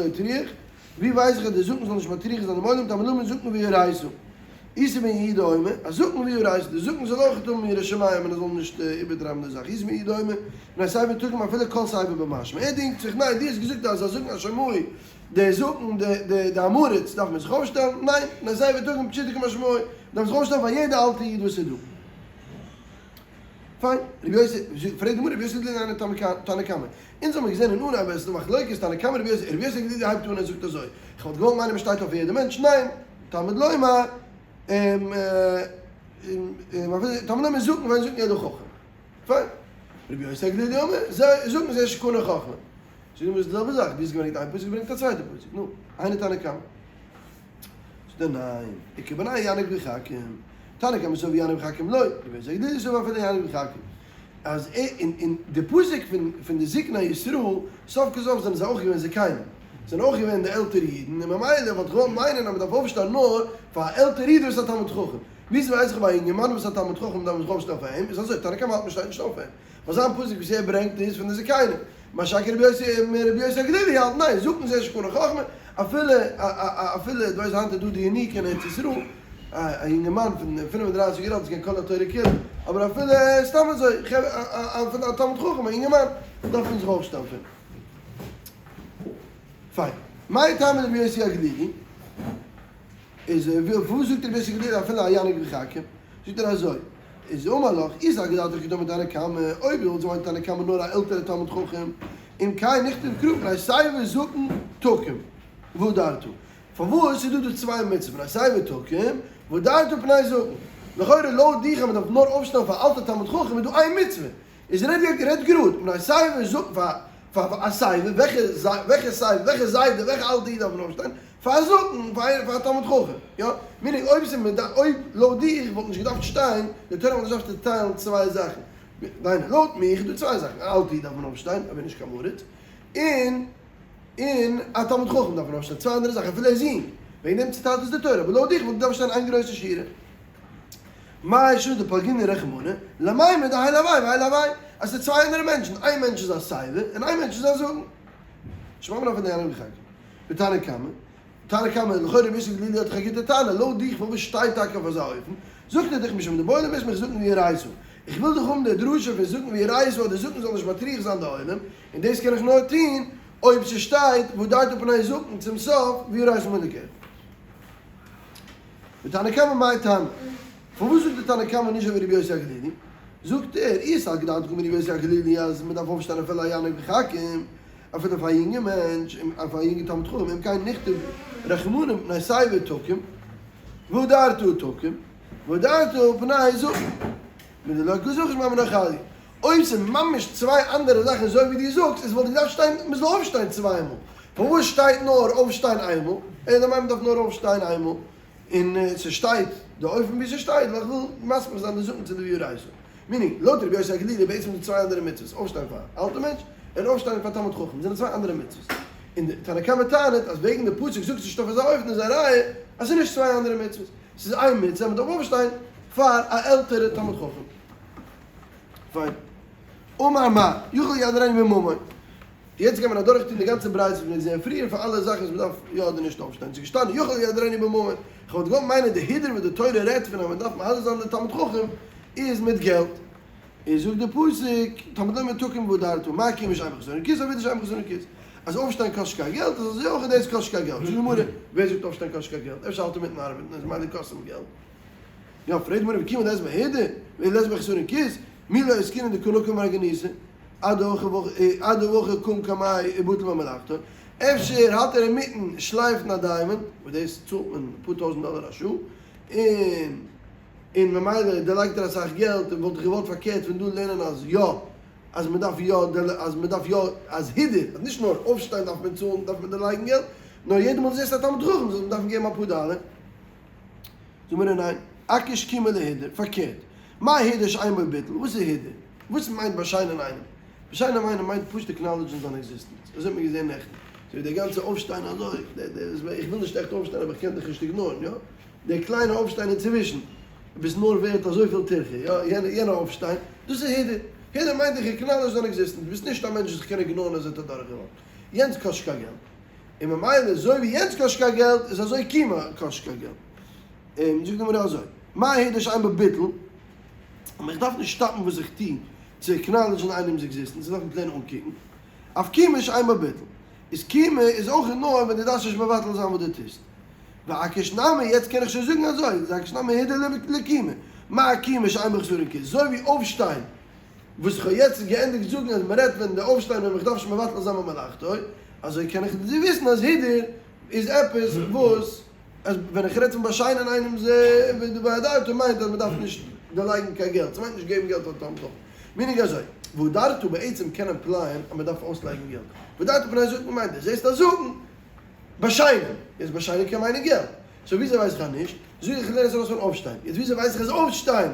יטריח, ווי ווייס איך אז דער זקן זאל נישט מטריח זיין דעם עולם תלמוד לומר זקן ויראת, איסי בן יהודה אומר, א זקן ויראת, דער זקן זאל אויך האבן יראת שמים און ער זאל נישט איבערטרייבן די זאך, איסי בן יהודה אומר, מפני שיבה תקום אפילו כל שיבה במשמע, ער דינגט זיך, ניין דו האסט געזאגט אז א זקן א שמאי, דער זקן די עם הארץ דארף מען זיך אויפשטעלן, ניין, מפני שיבה תקום פשוטו כמשמעו, דארף זיך אויפשטעלן פאר יעדע אלטע איד וואס איז דא. פיין, רבי יוסי, פרעגט די גמרא רבי יוסי הגלילי היינו תנא קמא, אונז האמיר געזען אין אנהייב אז עס איז דא מחלוקת תנא קמא רבי יוסי, רבי יוסי הגלילי הייבט אן און זאגט אזוי, איך וואלט געוואלט מיינען מען שטייט אויף יעדע מענטש, ניין, תלמוד לומר, תלמוד לומר זקן ואין זקן אלא חכם, פיין, רבי יוסי הגלילי אומר, זקן זה שקנה חכמה, זאגט די גמרא ס'איז די זעלבע זאך, דו האסט געברענגט איין פסוק געברענגט א צווייטע פסוק, נו, היינו תנא קמא. זאגט ער ניין, איכא בינייהו יניק ויחכים, תנא קמא סבר יניק ויחכים לא, רבי יוסי הגלילי סבר אפילו יניק ויחכים. אז אין אין די פסוק פון פון די זקני ישראל, סוף כל סוף זענען זיי אויך געווען זקנים, זענען אויך געווען די עלטערע אידן, און ממילא וואלט איך געוואלט מיינען אז מען דארף אויפשטיין נאר פאר א עלטערע איד וואס איז א תלמיד חכם. וויאזוי ווייס איך ביי א אינגערמאן וואס איז א תלמיד חכם דארף מען זיך אויפשטעלן פאר אים? איז אזוי, תנא קמא האלט מען שטייט נישט אויף פאר אים. ווייל זיין פסוק וואס ער ברענגט איז פון די זקנים, מה שאין כן רבי יוסי רבי יוסי הגלילי האלט ניין, זקן זה שקנה חכמה, אפילו אפילו דו ווייסט היינט איז דא די ינוקא אין ארץ ישראל, א יונגערמאן פון 35 יאר אלט וואס קען כל התורה כולה, אבער אפילו סתם אזוי אפילו א תלמיד חכם א יונגערמאן דארף מען זיך אויפשטעלן פון. פיין. מאי טעמא דרבי יוסי הגלילי? איז וואס זאגט רבי יוסי הגלילי אפילו א יניק ויחכים? זאגט ער אזוי, איז אמר לך, אי סלקא דעתך כדאמר תנא קמא, אויב דו וואלסט געמיינט תנא קמא נאר א עלטערע תלמיד חכם, אם כן נכתוב קרא מפני שיבה זקן תקום, והדרת. פארוואס איז דא דא צוויי מצוות מפני שיבה תקום, והדרת פני זקן? לכאורה לויט דיך אז מען דארף נאר אויפשטעלן פאר אלטע תלמיד חכם איז דא איין מצוה, איז רעד רעד גראד, מפני שיבה זקן פאר פאר א שיבה, וועלכע וועלכע שיבה, וועלכע זיידע, וועלכע אלטע איד דארף מען אויפשטיין? פאר א זקן, פאר א תלמיד חכם, יא? meaning אויב ס'איז מיט אויב לויט דיך וואלט נישט געדארפט שטיין, די תורה וואלט נישט געדארפט צוטיילן צוויי זאכן. ניין, לויט מיך איז דא צוויי זאכן, א אלטע איד דארף מען אויפשטיין, אבער נישט קיין עם הארץ, און און א תלמיד חכם דארף מען אויפשטיין, צוויי אנדערע זאכן, אפילו ער איז יונג. וועגן דעם צוטיילט עס די תורה, אבער לויט דיך וואלט געדארפט שטיין איין גרויסע שורה. מאי שנא דפלגינהו רחמנא, למימר דהאי לאו והאי לאו, אז ס'איז צוויי אנדערע מענטשן, איין מענטש איז א שיבה און איין מענטש איז א זקן. שמע מינה פון די יניק ויחכים. ותנא קמא, תנא קמא, לכאורה רבי יוסי הגלילי האט דאך א גוטע טענה, לויט דיך פארוואס שטייט טאקע אויף אזא אופן, זאגט ער דיך משום דבעי למיסמך זקן ויראת, איך וויל דאך האבן די דרשה פון זקן ויראת אז די זקן זאל נישט מטריח זיין די עולם, און דאס קען איך נאר טון אויב ס'שטייט והדרת פני זקן צום סוף ויראת מאלקיך. ותנא קמא מאי טעמא? פארוואס זאגט די תנא קמא נישט אזוי ווי רבי יוסי הגלילי? זאגט ער, אי סלקא דעתך אמר רבי יוסי הגלילי אז מ'דארף אויפשטיין אפילו א יניק ויחכים, אפילו פאר א יונגע מענטש און פאר א יונגע תלמיד חכם, אם כן נכתוב רחמנא מפני שיבה תקום, והדרת תקום, והדרת פני זקן. מדלא קא זכר שמע מינה חליא. אויב ס'איז ממש צוויי אנדערע זאכן אזוי ווי דו זאגסט, איז וואלט געדארפט שטיין מ'זאל אויפשטיין צוויי מאל. פארוואס שטייט נאר אויפשטיין איינמאל? אלא מאי מ'דארף נאר אויפשטיין איינמאל. און ס'שטייט די אופן ווי ס'שטייט ווייל כ'וויל מסמיך זיין די זקן צו די ויראת. meaning, לויט רבי יוסי הגלילי איז בעצם דא צוויי אנדערע מצוות, אויפשטיין פאר א אלטע מענטש, און אויפשטיין פאר תלמיד חכם, זענען צוויי אנדערע מצוות. און די תנא קמא טענה'ט אז וועגן די פסוק זאגט נישט אויף אזא אופן איז א ראיה אז ס'איז נישט צוויי אנדערע מצוות, ס'איז איין מצוה אז מ'דארף אויפשטיין פאר א עלטערע תלמיד חכם. פיין. אמר מר, יכול יהדרנו בממון. יעצט גייט מען אדורך טון די גאנצע ברייתא וואס מיר האבן געזען פריער פאר אלע זאכן וואס מען דארף יא אדער נישט אויפשטיין, ס'איז געשטאנען יכול יהדרנו בממון, איך וואלט געוואלט מיינען די הידור וואס די תורה רעדט פון אז מען דארף מהדר זיין די תלמיד חכם איז מיט געלט, איז זאגט די פסוק תלמוד לומר תקום והדרת, מה קימה שאין בו חסרון כיס אף הידור שאין בו חסרון כיס, אז אויפשטיין קאסט נישט קיין געלט איז אזוי אויך דאס קאסט נישט קיין געלט, זאגט די גמרא ווער זאגט אויפשטיין קאסט נישט קיין געלט, אפשר האלט ער מיטן ארבעטן איז ממילא קאסט אים געלט. יא, פרעגט די גמרא וקימה דלית בה הידור, ולית בה חסרון כיס, מי לא עסקינן דקא נקים מרגניתא, אדהכי קם קמיה ובטיל ממלאכתו, אפשר האלט ער אינמיטן שלייפן א diamond, וואס דאס צאלט מען אפאר טויזנט דאלער א שעה, און און ממילא דערלייגט ער אסאך געלט, און וואלט איך געוואלט פארקערט פון דא לערנען אז יא, אז מען דארף יא, אז מען דארף יא, אז הידור, אז נישט נאר אויפשטיין דארף מען צאלן, דארף מען דערלייגן געלט, נאר יעדע מאל דו זעסט א תלמיד חכם זאלסט מען דארפן געבן אפאר דאלער. זאג מיר ניין, אקיש קימה להידור, פארקערט, מה הידור שאין בו ביטול, וואס איז הידור? וואס מיינט באשיינען איינעם? באשיינען איינעם מיינט פשוט acknowledge ן זיין existence, אזוי האט מען געזען נעכטן, אזוי ווי דער גאנצע אויפשטיין אזוי, איך וויל נישט עכט אויפשטיין אבער איך קען דיך נישט ignore ן, יא? דער קליינע אויפשטיין אינצווישן, ביסט נאר ווערט אזויפיל טירחה, יא? יענע אויפשטיין, דאס איז הידור, הידור מיינט איך acknowledge דיין existence, דו ביסט נישט א מענטש וואס איך קען ignore ן אז ער האט אדורכגעוואקט, יענץ קאסט נישט קיין געלט. און ממילא אזוי ווי יענץ קאסט נישט קיין געלט איז אזוי קימה קאסט נישט קיין געלט. און זאגט די גמרא אזוי, מה הידור שאין בו ביטול, און איך דארף נישט סטאפן וואס איך טו צו עקנאלעדזשן איינעמס עקזיסטענס, איך דארף אים פלעין אנקוקן. אף קימה שאין בה ביטול, איז קימה איז אויך נאר ווען דו דארפסט נישט מבטל זיין וואס דו טוסט. ואקיש נמי, יעצט קען איך שוין זאגן אזוי, איז אקיש נמי הידור לקימה, מה קימה שאין בה חסרון כיס, אזוי ווי אויפשטיין, וואס איך האב יעצט געענדיגט זאגן אז מען רעדט ווען די אויפשטיין ווען איך דארף נישט מבטל זיין ממלאכתו, אזוי קען איך וויסן אז הידור איז עפעס וואס אז ווען איך רעד פון באשיינען איינעם והדרת מיינט אז מען דארף נישט דערלייגן קיין געלט, ס'מיינט נישט געבן געלט פאר תלמיד חכם. מנהג אזוי, והדרת בעצם קען אימפלייען אז מען דארף אויסלייגן געלט. והדרת פני זקן מיינט דו זעסט א זקן, באשיינען. יעצט באשיינען קען מיינען געלט. סאו וויאזוי ווייס איך אז נישט? זאג איך איך לערן עס ארויס פון אויפשטיין. יעצט וויאזוי ווייס איך אז אויפשטיין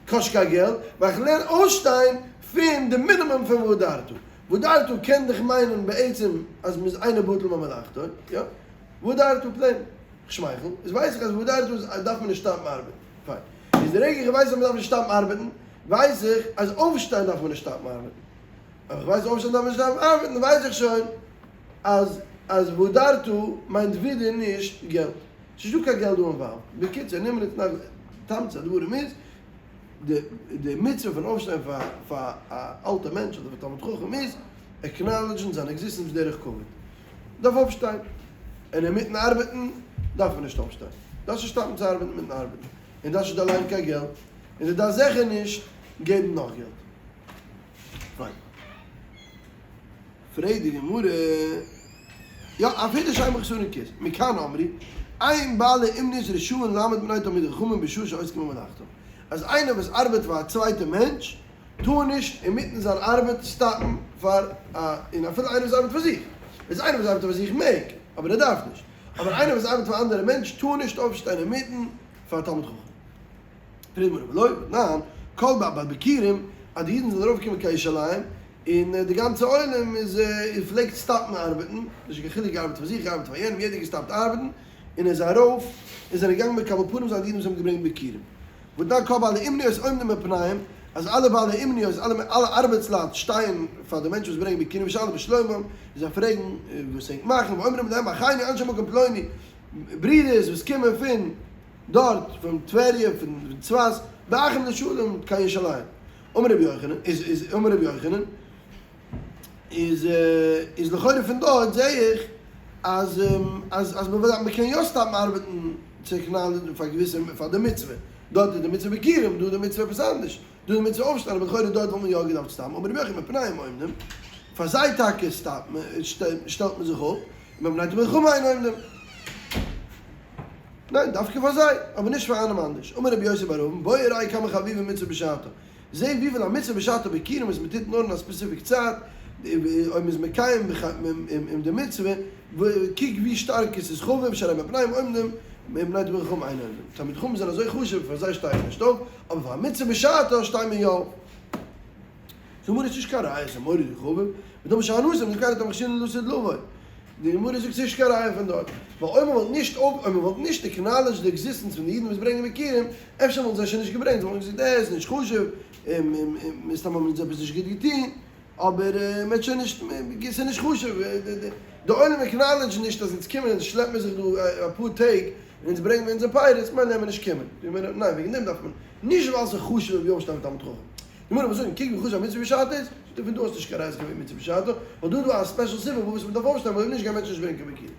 קאסט קיין געלט? ווייל איך לערן אויפשטיין פון די מינימום פון והדרת. והדרת קען דאך מיינען בעצם אז מ'איז אינו בטל ממלאכתו. יא? והדרת פלעין. כ'שמייכל. איז ווייס איך אז והדרת איז דארף מען נישט סטאפן ארבעטן. פיין. איז די רגע איך ווייס אז מ'דארף נישט סטאפן ארבעטן, ווייס איך אז אויפשטיין דארף מען נישט סטאפן ארבעטן. אויב איך ווייס אויפשטיין דארף מען נישט סטאפן ארבעטן, ווייס איך שוין אז אז והדרת מיינט ווידער נישט געלט. ס'נישט דא קיין געלט דא אינוואלווד. בקיצור, נמרץ נח תמצית הדברים איז, די די מצוה פון אויפשטיין פאר פאר א אלטע מענטש אדער פאר תלמיד חכם איז, עקנאלעדזשן זיין עקזיסטענס בדרך כבוד. דארף אויפשטיין. און אינמיטן ארבעטן דארף מען נישט אויפשטיין. דארפסט נישט סטאפן צו ארבעטן אינמיטן ארבעטן. און דארפסט נישט דערלייגן קיין געלט. און דו דארפסט זיכער נישט געבן נאך געלט. פיין. פרעגט די גמרא, יא, אף הידור שאין בו חסרון כיס, מכאן אמרו, אין בעלי אומניות רשאין לעמוד מפני תלמידי חכמים בשעה שעוסקים במלאכתם, אז איינער וואס ארבעט פאר א צווייטע מענטש, טאר נישט אינמיטן זיין ארבעט סטאפן פאר א, און אפילו איינער וואס ארבעט פאר זיך, איז איינער וואס ארבעט פאר זיך מעג, אבער ער דארף נישט, אבער איינער וואס ארבעט פאר אנדערע מענטש טאר נישט אויפשטיין אינמיטן פאר א תלמיד חכם. פרעגט די גמרא, ולא, ניין, כל ביי ביכורים, אז די אידן זענען ארויפגעקומען קיין ירושלים, און די גאנצע עולם איז פלעגט סטאפן ארבעטן, נישט קיין חילוק געארבעט פאר זיך געארבעט פאר יענעם, יעדער געסטאפט ארבעטן, און איז ארויף, און זענען געגאנגען מקבל פנים זיין די אידן וואס האבן געברענגט ביכורים. והתנן כל בעלי אומניות עומדים מפניהם, אז אלע בעלי אומניות, אלע אלע ארבעטסלייט שטייען פאר די מענטשן וואס ברענגען ביכורים ושואלים בשלומם, און זיי פרעגן וואס ענק מאכן, ואומרים להם אחינו אנשי מקום פלוני, ברידערס וואס קומען פון דארט, פון טבריה, פון צפת, בואכם לשלום קיין ירושלים. אמר רבי יוחנן, איז איז אמר רבי יוחנן, איז איז לכאורה פון דארט זעה איך אז אז אז מען קען יא סטאפן ארבעטן צו עקנאלעדזשן פאר געוויסע פאר די מצוה, דארט איז די מצוה ביכורים, דא איז די מצוה עפעס אנדערש, דא איז די מצוה אויפשטיין, אבער לכאורה דארט וואלט מען יא געדארפט סטאפן, אמר רבי יוחנן מפניהם עומדים, פאר זיי טאקע סטאפט מען, שטעלט מען זיך אפ, און מפני תלמידי חכמים אין עומדים. ניין, דווקא פאר זיי, אבער נישט פאר איינעם אנדערש. אמר רבי יוסי בר אבין, בוא וראה כמה חביבה מצוה בשעתה. זע וויפיל א מצוה בשעתה ביכורים וואס מען טוט נאר אין א ספעסיפיק צייט, אויב מען איז מקיים אים די מצוה, קוק ווי שטארק עס איז חביב, שהרי מפניהם עומדים, ומפני תלמידי חכמים אין עומדים. תלמידי חכמים זענען אזוי חשוב, פאר זיי שטיי איך נישט אויף, אבער פאר א מצוה בשעתה שטיי מיר יא אויף. זאגט די גמרא ס'נישט קיין ראיה ס'איז מורא'דיג חביב, ודלמא שהנשיא מתקן תמכשירין לעתיד לבוא, די גמרא זאגט ס'נישט קיין ראיה פון דארט, ווייל אויב מ'וואלט נישט אויף אויב מ'וואלט נישט עקנאלעדזשד די עקזיסטענס פון די אידן וואס ברענגען ביכורים, אפשר וואלטן זיי שוין נישט געברענגט, זיי וואלטן געזאגט אה ס'איז נישט חשוב, מסתם האבן אונז עפעס נישט גוט געטון, אבער מ'האט שוין נישט, ס'איז נישט חשוב, די עולם עקנאלעדזשט נישט אז אונז קומען אונז שלעפן מיר זיך דא אפאר טעג און אונז ברענגן מיר אונזער פירות, מילא וועלן מיר נישט קומען, די גמרא, ניין וועגן דעם דארף מען, נישט ווייל ס'איז חשוב ווי אויפשטיין מיט תלמיד חכם. די גמרא וועט זאגן, קוק ווי חשוב א מצוה בשעתו איז, זאגט ער פון דא האסטו נישט קיין ראיה ס'געווען מצוה בשעתו, ווייל דא איז דא א ספעשל סיבה פארוואס מ'דארף אויפשטיין ווייל אויב נישט גייען מענטשן נישט ברענגען קיין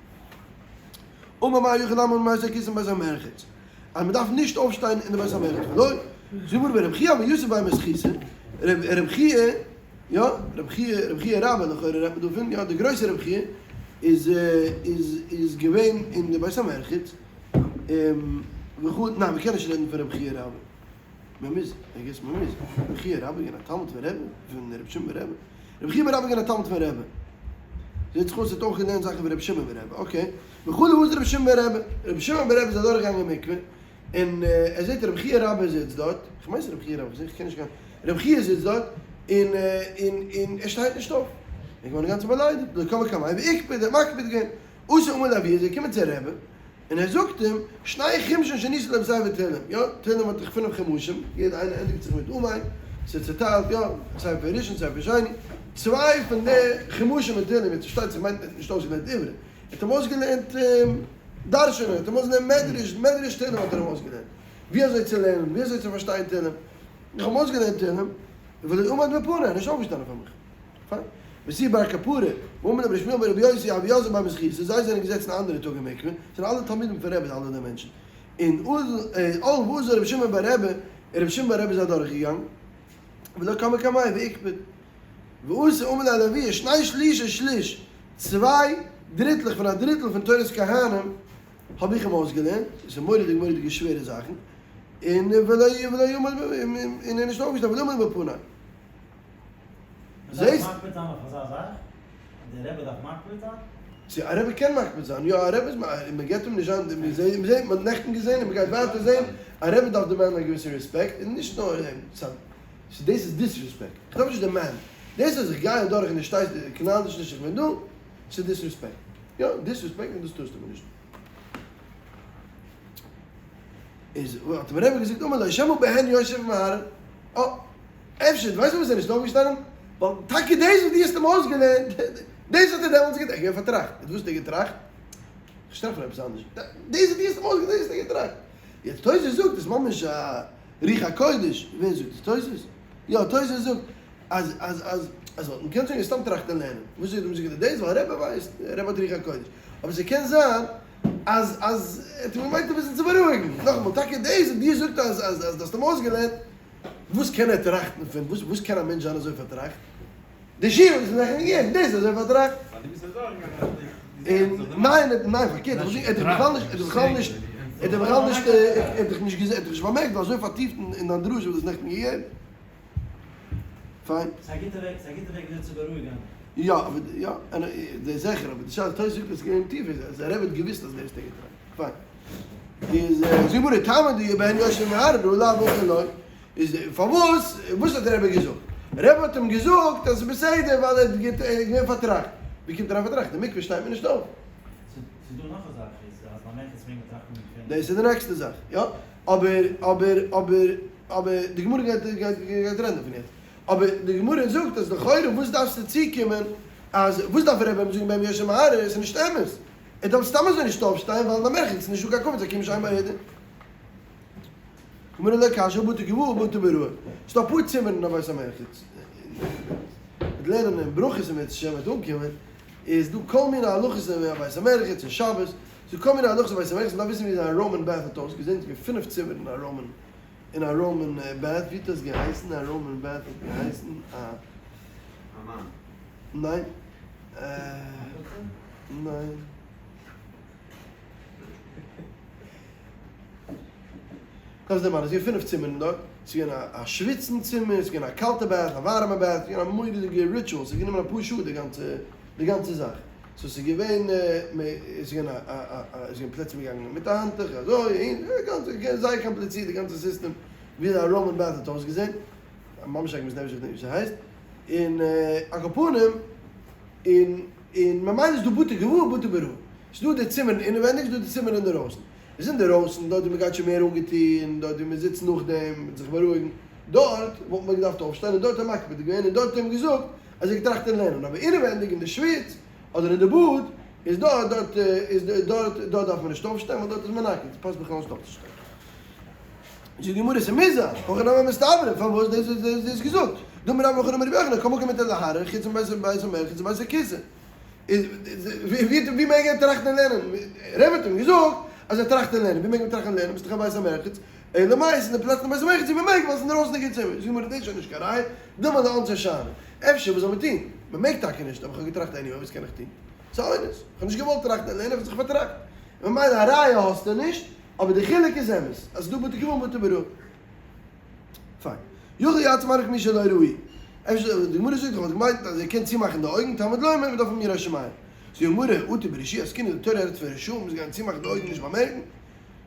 ביכורים. אמר מר יכול לעמוד מפני הכיסא בית המרחץ, אז מ'דארף נישט אויפשטיין אין די בית המרחץ, ולא, זאגט די גמרא ורבי חייא הוה יתיב בי מיסחיתא, רבי חייא, יא, רבי חייא, רבי חייא רבה לכאורה רעדט מען דא פון, יא, דער גרויסער רבי חייא איז איז איז געווען אין די בית המרחץ, וכו', ניין מ'קען נישט רעדן פון רבי חייא רבה. מען מוז, איי געס מען מוז, רבי חייא רבה געווען א תלמיד פון רבי, פון רבי שמעון ברבי, רבי חייא ברבה געווען א תלמיד פון רבי, זעט זיך אויס ער האט אויך געלערנט זאכן פון רבי שמעון ברבי, אקעי, וכו' וואס איז רבי שמעון ברבי? רבי שמעון ברבי איז אדורך געגאנגען אין מקווה, און ער זעט רבי חייא רבה זיצט דארט, איך מיין ס'איז רבי חייא רבה, איך קען נישט קיין, רבי חייא זיצט דארט, און און און ער שטייט נישט אויף, ער איז געווארן אינגאנצן באליידיגט, לא קם לקמיה ואיקפד, ער האט מקפיד געווען, אתא אמר לאבוה, איז ער געקומען צו רבי, און ער זאגט אים, שני חומשין שניתי להו בספר תהלים, יא, תהלים האט דאך פינף חומשים, יעדע איינע ענדיגט זיך מיט אמן, ס'איז צוטיילט, יא, ספר ראשון, ספר שני, צוויי פון די חומשים אין תהלים, יעצט פארשטייט זיך מיינט נישט אויסגעלערנט עברי, האט אים אויסגעלערנט דרש'נען, ער האט אים אויסגעלערנט מדרש, מדרש תהלים האט ער אים אויסגעלערנט, ווי אזוי צו לערנען, ווי אזוי צו פארשטיין תהלים, איך האב אים אויסגעלערנט תהלים, ולא עמד בפני, ער איז נישט אויפגעשטאנען פאר מיך. פיין. ותו בר קפרא, ואמרי לה רבי שמואל ברבי יוסי הוו יתבי בי מיזחותא, זיי זענען געזעצן א אנדערע טאג אין מקווה, זענען אלע תלמידים פון רבי אלע די מענטשן, און על ואזל רבי שמעון בר רבי, און רבי שמעון בר רבי איז אדורך געגאנגען, ולא קם מקמיה ואיקפד. ואתא אמר ליה לאבוה שני שלישי שליש, צוויי דריטלעך פון א דריטל פון תורת כהנים האב איך אים אויסגעלערנט, עס איז מורא'דיג מורא'דיגע שווערע זאכן, און ולא ולא עמד און ער איז נישט אויפגעשטאנען ולא עמד בפני. זעהסט? מ'דארף מקפיד זיין אויף אזא זאך? דער רבי דארף מקפיד זיין? צו א רבי קען מקפיד זיין, יא א רבי איז מען געבט אים נישט זיין, מען זעהט, מען האט נעכטן געזעהן און מען גייט ווייטער זעהן, א רבי דארף demand ן א געוויסע רעספעקט, און נישט נאר דעם, סא דאס איז disrespect, איך דארף נישט demand ן, דאס אז איך גיי אדורך און דו שטייסט דו acknowledge נישט איך בין דא, ס'איז disrespect, יא disrespect און דאס טארסטו מיר נישט. איז האט אים רבי געזאגט אמר לו שמא בהן יושב ומהרהר, אה. אפשר, דו ווייסט פארוואס ער איז נישט אויפגעשטאנען? ווייל טאקע דאס וואס דו האסט אים אויסגעלערנט, דאס האט ער דעמאלטס געטראכט, ער איז געווען פארטראכט. מיט וואס האט ער געטראכט? איך טראכט פון עפעס אנדערש. דאס וואס דו האסט אים אויסגעלערנט, דאס האט ער געטראכט. יעצט תוס' זאגט, עס איז ממש א רוח הקודש, ווער זאגט עס? תוס'? יא, תוס' זאגט אז אז אז אז מען קען שוין נישט סתם טראכטן און לערנען. וואס זאגט ער? דאס ווייל רבי ווייסט, רבי האט רוח הקודש. אבער ס'קען זיין אז אז ער האט אים געמיינט אביסל צו בארואיגן. נאכאמאל, טאקע דאס וואס דו זאגסט אז אז אז דו האסט אים אויסגעלערנט, וואס קען ער טראכטן פון? וואס וואס קען א מענטש זיין אזוי פארטראכט? די שיעור וואס מיר האבן געגעבן, דאס איז אזוי פארטראכט. און ניין, ניין, פארקערט, איך זאג, ער האט דיך בכלל נישט, ער האט דיך בכלל נישט, ער האט דיך בכלל נישט, ער האט דיך נישט געזען, ער האט דיך נישט באמערקט, ווייל אזוי פארטיפט אין דיין דרשה וואס דו האסט נעכטן געגעבן. פיין. ס'איז א גוטע וועג, ס'איז א גוטע וועג וויאזוי צו בארואיגן. יא, אבער, יא, דאס איז זיכער, אבער די שאלה, תוס' זאגט אז עס איז געווען טיפער, אז דער רבי האט געוואוסט אז דאס האט ער געטראכט. פיין. איז זאגט די גמרא טעמא דאי בהן יושב ומהרהר הא לאו הכי לא, איז פארוואס וואס האט דער רבי געזאגט? רבי האט אים געזאגט אז ס'איז בסדר ווייל ער איז געווען פארטראכט, ווי קומט אריין פארטראכט? אין מקווה שטייט מען נישט אויף. ס'איז דא נאך א זאך איז אז ביי מרחץ מעג מען טראכטן פון. דאס איז די נעקסטע זאך, יא, אבער אבער אבער אבער די גמרא גייט גייט גייט רעדן דערפון יעצט, אבער די גמרא זאגט אז לכאורה וואס דארפסטו צוקומען אז וואס דארף רבי אים זאגן בהן יושב ומהרהר, עס איז נישט אמת. ער דארף סתם אזוי נישט אויפשטיין ווייל אין אמעריקע איז נישטא קיין כבוד זיי קומען שיין ביי יעדער. גמרא לא קשיא הא בתי גבאי הא בתי ביראה. ס'דא אפאר צימערן אין א בית המרחץ. מ'וועט לערנען אין ברכות אם ירצה השם וועט אנקומען איז דא כל מיני הלכות אין א בית המרחץ אין שבת. ס'דא כל מיני הלכות אין בית המרחץ מ'דארף וויסן ווי אזוי א Roman bath האט אויסגעזען. ס'איז געווען פינף צימערן אין א Roman אין א Roman bath. ווי האט עס געהייסן? א Roman bath האט געהייסן א. ניין. ניין. דארפסט דערמאנען, ס'איז געווען פינף צימערן דארט, ס'איז געווען א שוויצן צימער, ס'איז געווען א קאלטע bath, א ווארעמע bath, ס'איז געווען א מורא'דיגע ritual, ס'האט גענומען אפאר שעה די גאנצע די גאנצע זאך. so ס'איז געווען ס'איז געווען א א א ס'איז געווען פלעצער מ'איז געגאנגען מיט א האנטוך אזוי אהין, גאנץ זייער קאמפליצירט די גאנצע סיסטעם ווי א Roman bath האט אויסגעזען, ממש עגמת נפש איך געדענק נישט ווי ס'הייסט, און על כל פנים און און ממילא איז דא בתי גבאי בתי ביראה. ס'איז דא די צימערן אינעווענדיג, ס'איז דא די צימערן אינדערויסן. איז אינדערויסן, דארט ווי מ'גייט שוין מער אנגעטון, דארט ווי מ'זיצט נאכדעם, מ'וועט זיך בארואיגן, דארט וואלט מען געדארפט אויפשטיין און דארט האט מקפיד געווען און דארט האט אים געזאגט אז ער האט געטראכט אין לערנען, אבער אינעווענדיג אין די שוויץ אדער אין די באד איז דארט דארט איז דארט דארט דארף מען נישט אויפשטיין ווייל דארט איז מען נאקעט, ס'פאסט בכלל נישט אויפצושטיין. זאגט די גמרא ס'מוז זיין, הכי נמי מסתברא, פארוואס דאס איז דאס געזאגט, דאמר רבה בר בר חנה אמר רבי יוחנן, כל מקום מותר להרהר, חוץ מבית המרחץ ובית הכסא. ווי מעג ער טראכטן און לערנען? רבי האט אים געזאגט אז ער טראכט און לערנען, ווי מעג מען טראכטן און לערנען? ביסט דאך אין בית המרחץ, אלא מאי עס איז די פלאץ אין בית המרחץ ווי מען מעג, ווייל עס איז אינדערויסנדיגע צימער, זאגט די גמרא דאס איז שוין נישט קיין ראיה, דילמא לאונסיה שאני, אפשר וואס זאל מען טון? מען מעג טאקע נישט, אבער איך האב געטראכט עניוועי וואס קען איך טון? ס'איז א אונס, איך האב נישט געוואלט טראכטן און לערנען, איך האב זיך פארטראכט, ממילא א ראיה האסטו נישט, אבער די חילוק איז אמת, אז ס'איז דא בתי גבאי און בתי ביראה. פיין. יכול יעצום עיניו כמי שלא ראהו. אפשר, די גמרא זאגט, איך וואלט געמיינט אז ער קען צומאכן די אויגן, תלמוד לומר, מ'דארף האבן יראת שמים. זאגט די גמרא, אטו ברשיעי עסקינן, די תורה רעדט פון רשעים וואס גייען צומאכן די אויגן נישט באמערקן. זאגט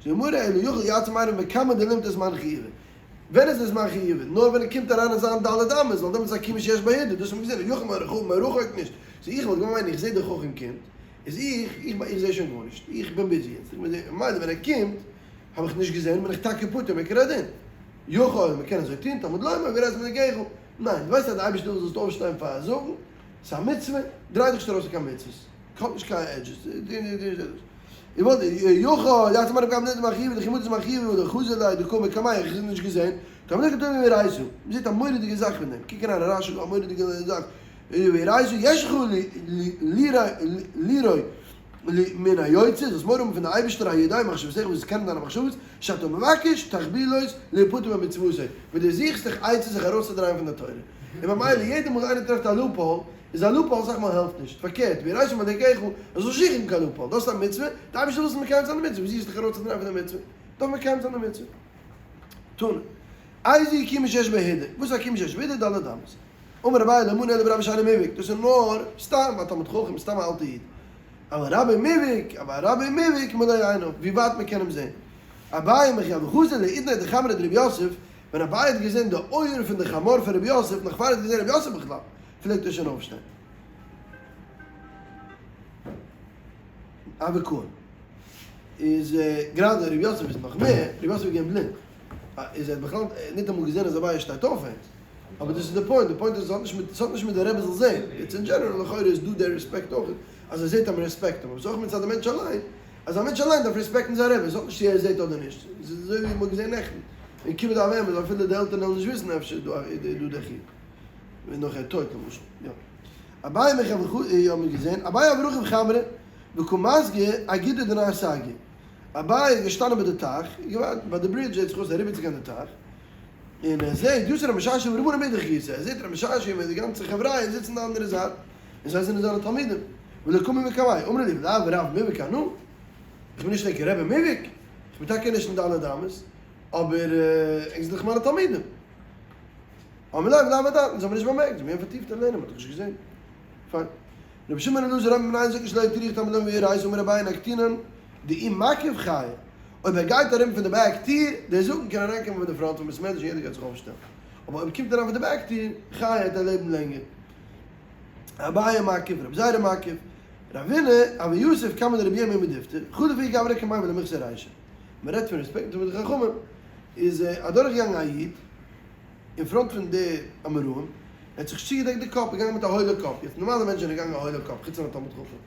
די גמרא, אלא יכול יעצום עיניו מקמי דלימטי זמן חיובא. ווען איז דער זמן חיובא? נאר ווען ער קומט אריין אין זיין ד' אמות, ווייל דעמאלטס איז עקימה שיש בה הידור, דאס האט מען געזען, יכול מרחוק מרחוק נישט. סאו איך וואלט געמיינט, איך זעה דער חכם קומט, איז איך, איך זעה שוין גארנישט, איך בין busy יעצט, איך בין, ממילא ווען ער קומט, האב איך נישט געזען, בין איך טאקע פטור מעיקר הדין. יכול, מען קען אזוי טון, תלמוד לומר, ויראת מאלקיך. ניין, דו ווייסט אז די אייבערשטער וויל זאלסט אויפשטיין פאר זאגן, ס'איז א מצוה, דריי דיך נישט ארויס פון קיין מצוות. האט נישט קיין edges. יכול יצא מרב גמליאל דמחיב די חימוד איז מחיב און די חזר לי די קומי קמאי איך האב נישט געזען תלמידי כתובים וירייזו מ'זעט א מורא'דיגע זאך פון דעם קוק אריין אין רשי דא א מורא'דיגע זאך וירייזו יש לך לירוי מן היוצא זאלסט מורא האבן פון די אייבערשטער היודע מחשבותיך וואס קען דיינע מחשבות שאתה מבקש תחבולות להיפטר ממצוותו וואס דו זוכסט דיך עצות זיך ארויסצודרייען פון די תורה און ממילא יעדע מאל איינער טרעפט א loophole איז א loophole אסאך מאל העלפט נישט, פארקערט ויראת מאלקיך, זאלסט נישט זוכן קיין loophole, דאס איז א מצוה, די אייבערשטער וויל זאלסט מקיים זיין די מצוה, ווי זוכסט דיך ארויסצודרייען פון די מצוה? דארף מקיים זיין די מצוה. תנא, איזו עקימה שיש בה הידור, וואס איז עקימה שיש בה הידור? ד' אמות. אמר אביי לא מנו אלא ברבו שאינו מובהק, דאס איז נאר סתם א תלמיד חכם, סתם א אלטע איד. אבל רבו מובהק, אבל רבו מובהק מלא עיניו, ווי ווייט מען קען אים זען. אביי מכי הוה חזי לאודניה דחמריה דרב יוסף, ווען אביי האט געזען די אויער פון די חמור פון רב יוסף, נאך פאר ער האט געזען רב יוסף בכלל, פלעגט ער שוין אויפשטיין. אבער קוים איז גראדע ר' יוסף איז נאך מער, ר' יוסף איז געווען בלינד, איז ער האט בכלל ניטאמאל געזען אז אביי שטייט אויף אים, אבער דאס איז די point, די point איז עס האט נישט מיט, עס האט נישט מיט די רבי זאל זען, יעצט אין general לכאורה איז דא די רעספעקט אויך, אז ער זעט אז מען רעספעקט אים, אבער עס איז אויך מצד די מענטש אליין, אז א מענטש אליין דארף רעספעקטן זיין רבי, עס האט נישט צו ער זעט אדער נישט, עס איז אזוי ווי מען האט געזען נעכטן, אין כיבוד אב ואם אז אפילו די עלטערן וועלן נישט וויסן אפשר איז דא די חיוב. ווען נאך ער טויט למשל, יא. אביי מכ ו י האט מען געזען, אביי הוה רכיב חמרא וקא מסגי אגידא דנהר סגיא. אביי איז געשטאנען ביי די טייך, געווארט ביי די bridge זעט זיך אויס אריבערצוגיין די טייך, און ער זעט יתיב רב משרשיא ורבנן מאידך גיסא, ער זעט רב משרשיא מיט די גאנצע חבריא זיצן די אנדערע זייט, און זיי זענען זיינע תלמידים, ולא קמו מקמיה, אמרי ליה ולאו רב מובהק אנא, איך בין נישט ענקער רבי מובהק, איך בין טאקע נישט אין ד' אמות, אבער ענק זענען דאך מיינע תלמידים. אמר ליה ולאו אדעתין, זיי האבן נישט באמערקט, זיי האבן געווען פארטיפט אין לערנען, מען האט דאך נישט געזען. פיין. רבי שמעון בן אלעזר אומר מנין זאגט נישט לא הטריח תלמוד לומר ויראת אמר אביי נקטינן דאי מקיף חיי, אויב ער גייט ארום פון די back טיר, דער זקן קען אריינקומען פון די front פון בית מדרש און יעדער גייט זיך אויפשטעלן, אבער אויב קומט אריין פון די back טיר, חיי העט ער לעבן לענגער. אביי מקיף, רבי זירא מקיף, רבינא, הוה יתיב קמיה דרבי ירמיה מדיפתי, חלף ההוא גברא קמיה ולא מיחזי רישיה. מען רעדט פון רעספעקט תלמידי חכמים, איז אדורכגעגאנגען א איד, אין front פון די אמוראים, ער האט זיך צוגעדעקט די קאפ, געגאנגען מיט א הוילע קאפ, יעצט נארמאלע מענטשן זענען געגאנגען א הוילע קאפ, חוץ פון א תלמיד חכם,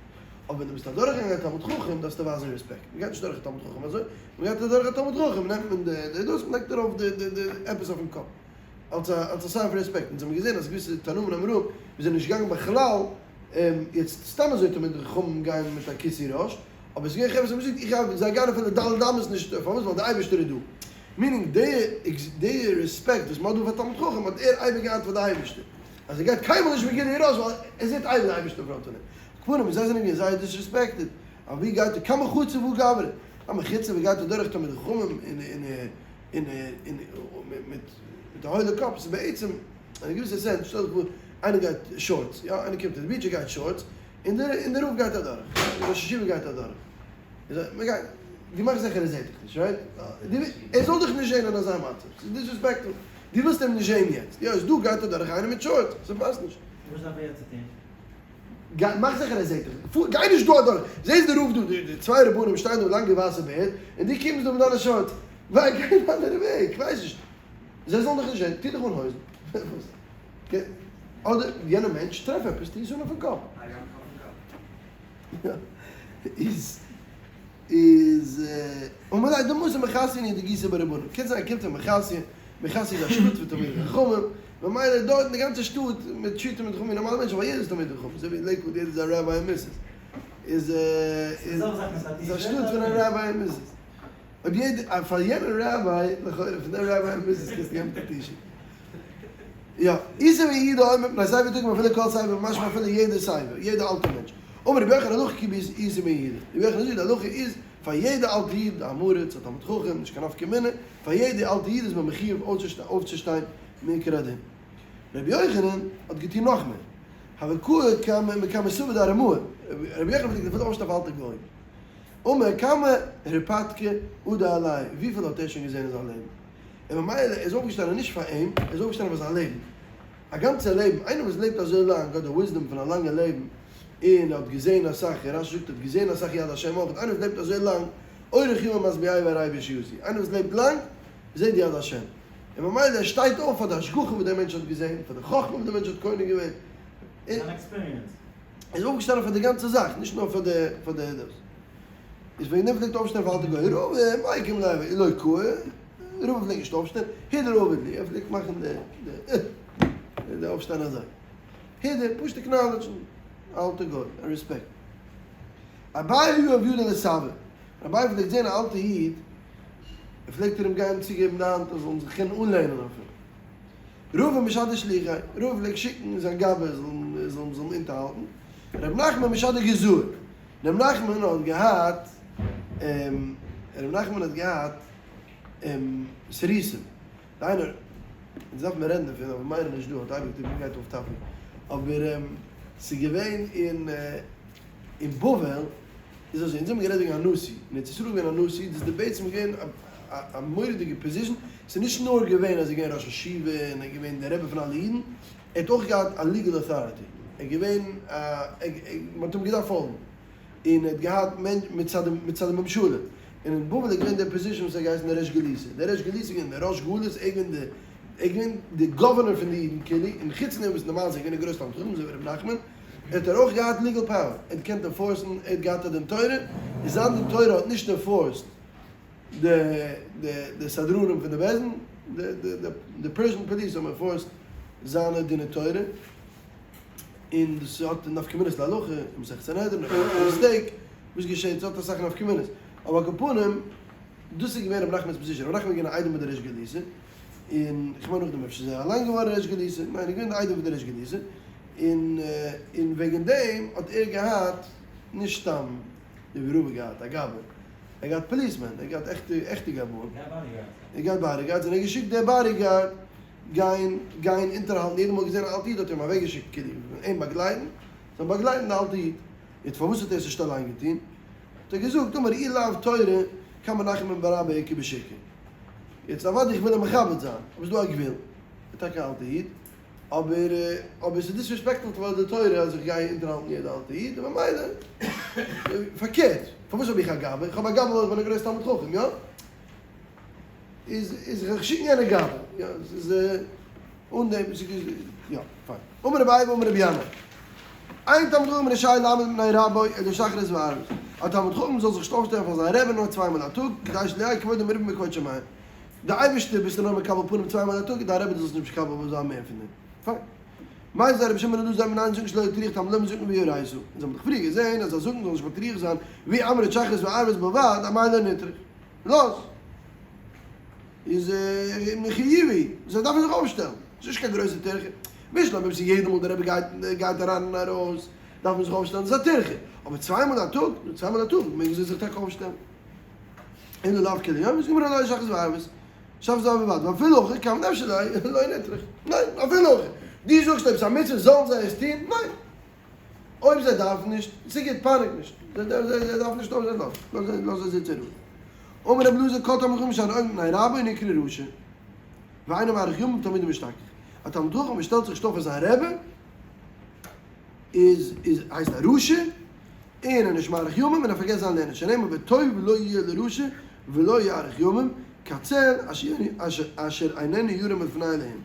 אבער ווען דו ביסט אדורכגעגאנגען א תלמיד חכם דארפסטו ווייזן רעספעקט, מען גייט נישט דורך א תלמיד חכם אזוי, מען גייט אדורך א תלמיד חכם נעמט מען די די דאס, מען לייגט ארויף די די די עפעס אויפן קאפ, אלס א אלס א sign פון רעספעקט, אונז האבן געזען אז געוויסע תנאים און אמוראים וואס זענען נישט געגאנגען בכלל, יעצט סתם אזוי תלמידי חכמים גייען מיט א כיסוי ראש, אבער עס איז געווען חברה וואס האבן געזאגט איך גיי, זיי גייען אפילו ד' אמות נישט, פארוואס ווייל די אייבערשטער איז דא. meaning די רעספעקט וואס מ'האט דא פאר תלמיד חכם האט ער אייביג געהאט פאר די אייבערשטער, אז ער גייט קיינמאל נישט בגילוי ראש ווייל ער זעט אייביג די אייבערשטער front פון אים. על כל פנים זיי זענען געווען זייער disrespected, אבער ווי גייט ער כמה חצוף הוא גברא, א מחוצף ווי גייט ער דורך תלמידי חכמים און און און מיט מיט א הוילע קאפ, ס'איז בעצם אין א געוויסע sense, שטעל דיך פאר איינער גייט shorts, יא איינער קומט אין די beach ער גייט shorts, און דער רב גייט אדורך, דער ראש ישיבה גייט אדורך. מ'גייט, דו מאכסט זיכער ער זעט דיך נישט, right? ער זאל דיך נישט זען אין אזא מצב, ס'איז disrespectful, דו ווילסט אים נישט זען יעצט, יא איז דא גייט אדורך איינער מיט shorts, ס'פאסט נישט. וואס דארף ער צו טון? גיי, מאך זיכער ער זעט דיך, פאר, גיי נישט דא אדורך, זעסט די רב דא, די צוויי רבנים שטייען דא מיט לאנגע ווייסע בערד, און דו קומסט דא מיט דיינע shorts, גיי גיי אן אנדערע וועג, כ'ווייס נישט, זיי זאלן דיך נישט זען, טו דיך אן הויזן, וואס? אדער יענער מענטש, טרעף עפעס, טו עס אן אויפן קאפ. איז איז אמר ליה דמתא מחסיא די גיסא ברבנן קען זיין ער קומט פון מחסיא, מחסיא איז א שטאט פון תלמידי חכמים, ממילא דארט אין די גאנצע שטאט מיט treat מען תלמידי נארמאלע מענטשן ווייל יעדער איז תלמיד חכם, אזוי ווי אין לעיקוואד יעדער איז א ראביי און מיסיס, איז איז א שטאט פון א ראביי און מיסיס, אויב יעדער פאר יענע ראביי לכאורה פון דעם ראביי און מיסיס קענסטו גיין מיט א T-shirt. יא, איסר ויהודה אומר מפני ספר תקום אפילו כל ספר משמע אפילו יעדע ספר, יעדע אלטע מענטש. אמר רבי יוחנן הלכה כרבי איסי בן יהודה. רבי יוחנן זאגט די הלכה איז פאר יעדע אלטע איד, עם הארץ, א תלמיד חכם, נישט קיין נפקא מינה, פאר יעדע אלטע איד איז מען מחיוב אויפצושטיין מעיקר הדין. רבי יוחנן האט געטון נאך מער. הוה קאי קמיה מקמי סבא דארמאה. רבי יוחנן פלעגט אפילו אויפשטיין פאר אלטע גוים. אמר כמה הרפתקא עדי עליה, וויפיל האט ער שוין געזען אין זיין לעבן? און ממילא ער איז אויפגעשטאנען נישט פאר אים, ער איז אויפגעשטאנען פאר זיין לעבן, א גאנצע לעבן, איינער וואס לעבט אזוי לאנג האט די wisdom פון א לאנגע לעבן, און האט געזען אסאך, און רשי זאגט האט געזען אסאך יד השם אויך, איינער וואס לעבט אזוי לאנג, אורך ימים משביעהו ויראהו בישועתי, איינער וואס לעבט לאנג, זעט די יד השם, און ממילא ער שטייט אויף פאר די השגחה וואס דער מענטש האט געזען, פאר די חכמה וואס דער מענטש האט קונה געווען, זיין experience. איז אויפגעשטאנען פאר די גאנצע זאך, נישט נאר פאר די פאר די דאס. איז וועגן דעם פלעגט אויפשטיין פאר אלטע גוי רבא מקים ליה ולא קאי, רבא פלעגט נישט אויפשטיין, הידור עביד ליה, ער פלעגט מאכן די די די אויפשטיין אזוי. הידור, פשוט acknowledge ן, אלטע גוי, א רעספעקט. אביי יהיב ידיה לסבא, אביי פלעגט זען א אלטע איד, פלעגט ער אים גיין צוגעבן די האנט אז זאלן זיך קענען אנלענען אויף אים. רבא משדר שלוחיה, רבא פלעגט שיקן זיין גבאי זאל זאל אים אונטערהאלטן, ר' נחמן משדר גזאי, ר' נחמן האט געהאט ר' נחמן האט געהאט סריסים, דהיינו, אונז דארף מיר רעדן דערפון אבער מאיר איז נישט דא האט אייביג די גייט off topic, אבער ס'איז געווען אין אין בבל איז אזוי, אונז האבן גערעדט וועגן א נשיא, אין ארץ ישראל איז געווען א נשיא, דאס איז בעצם געווען א מורא'דיגע position, ס'איז נישט נאר געווען אז ער איז געווען ראש ישיבה און ער איז געווען דער רבי פון אלע אידן, ער האט אויך געהאט א legal authority, ער איז געווען א, מען האט אים געדארפט פאלגן, און ער האט געהאט מצד מצד די ממשלה, און אין בבל איז געווען דער position וואס האט געהייסן דער ריש גלותא, דער ריש גלותא איז געווען דער ראש גלות, ער איז געווען דער, ער איז געווען דער governor פון די אידן כאילו, און חוץ פון דעם וואס נארמאל איז ער געווען א גרויסער תלמיד חכם אזוי ווי רבי נחמן, האט ער אויך געהאט legal power, ער האט געקענט enforce ן, ער האט געהאט א דין תורה, און זיין דין תורה האט נישט enforced די די די סדרנים פון די בית דין, די די די די Persian police האבן enforced זיינע דיני תורה, און דאס האט נפקא מינות להלכה, אין מסכת סנהדרין, אויב מ'מאכט א mistake, וואס געשעט, ס'האט אסאך נפקא מינות, אבער על כל פנים, דאס איז געווען רבי נחמנ'ס position, רבי נחמן איז געווען א איידעם ביי די ריש גלותא, און כ'מיין נאכדעם אפשר איז ער אליין געווארן ריש גלותא, ניין ער איז געווען די איידעם פון די ריש גלותא, און און וועגן דעם האט ער געהאט נישט סתם ווי רבא געהאט א גבאי, ער האט געהאט policemen, ער האט געהאט עכטע עכטע גבאים, ער האט געהאט bodyguards, און ער האט געשיקט די bodyguard גיין גיין אונטערהאלטן, יעדע מאל געזען א אלטע איד האט ער אים אוועק געשיקט כאילו אים באגלייטן, זאל באגלייטן די אלטע איד, יעצט פארוואס האט ער עס נישט אליין געטון? האט ער געזאגט אמר אי לאו תורה כמה נחמן ברבא איכא בשוקא, יעצט אוודאי איך וויל אים מכבד זיין, אבער ס'איז דא א גבול, ער איז טאקע א אלטע איד, אבער אבער ס'איז disrespectful toward די תורה אז איך גיי אונטערהאלטן יעדע אלטע איד, און ממילא פארקערט, פארוואס האב איך א גבאי? איך האב א גבאי ווייל איך בין א גרויס תלמיד חכם, יא? איז איז איך שיק יענע גבאי, יא, ס'איז אן דעם, יא, פיין. אמר רבי אייבו אמר רבי ינאי, אין תלמיד חכם רשאי לעמוד מפני רבו אלא שחרית וערבית, א תלמיד חכם זאל זיך נישט אויפשטעלן פאר זיין רבי נאר צוויי מאל א טאג, כדי שלא יהא כבודו מרובה מכבוד שמים. די אייבערשטער ביסטו נאר מקבל פנים צוויי מאל א טאג, דיין רבי דו זאלסט נישט מקבל זיין מער פון דעם. פיין. מיתיבי רבי שמעון בן אלעזר מנין זקן שלא יטריח תלמוד לומר זקן ויראת, אונז האבן דאך פריער געזען אז א זקן זאל נישט מטריח זיין ואי אמרת שחרית וערבית בלבד, אמאי לא נטרח. לאז. איז מחיובי, זיי דארפן זיך אויפשטעלן. ס'איז נישט קיין גרויסע טרחה. בשלמא אויב ס'איז יעדע מאל די רבי גייט גייט אריין און ארויס דארף מען זיך אויפשטעלן, ס'איז א טרחה. אבער צוויי מאל א טאג, נו צוויי מאל א טאג מעגן זיי זיך טאקע אויפשטעלן. אלא לאו כולי יומא, זאגט די גמרא לא שחרית וערבית, שחרית וערבית בלבד, ואפילו הכי כמה דאפשר לא נטרח. ניין, אפילו הכי. דו זאגסט אויב ס'איז א מצוה זאלן זיי עס טון? ניין. אויב זיי דארפן נישט, ס'גוט, פייניג נישט. זיי דארפן נישט אויב זיי לאזן, לאז זיי זיצן רואיג. אמר רבי אלעזר כל תלמיד חכם שאינו עומד מפני רבו נקרא רשע, ואינו מאריך ימים בתלמודו משתכח. א תלמיד חכם וואס שטעלט זיך נישט אויף פאר זיין רבי, איז איז הייסט א רשע, און ער נישט מאריך ימים און ער פארגעסט זיין לערנען, שנאמר וטוב לא יהיה לרשע ולא יאריך ימים, כצל אשר איננו ירא מלפני אלהים.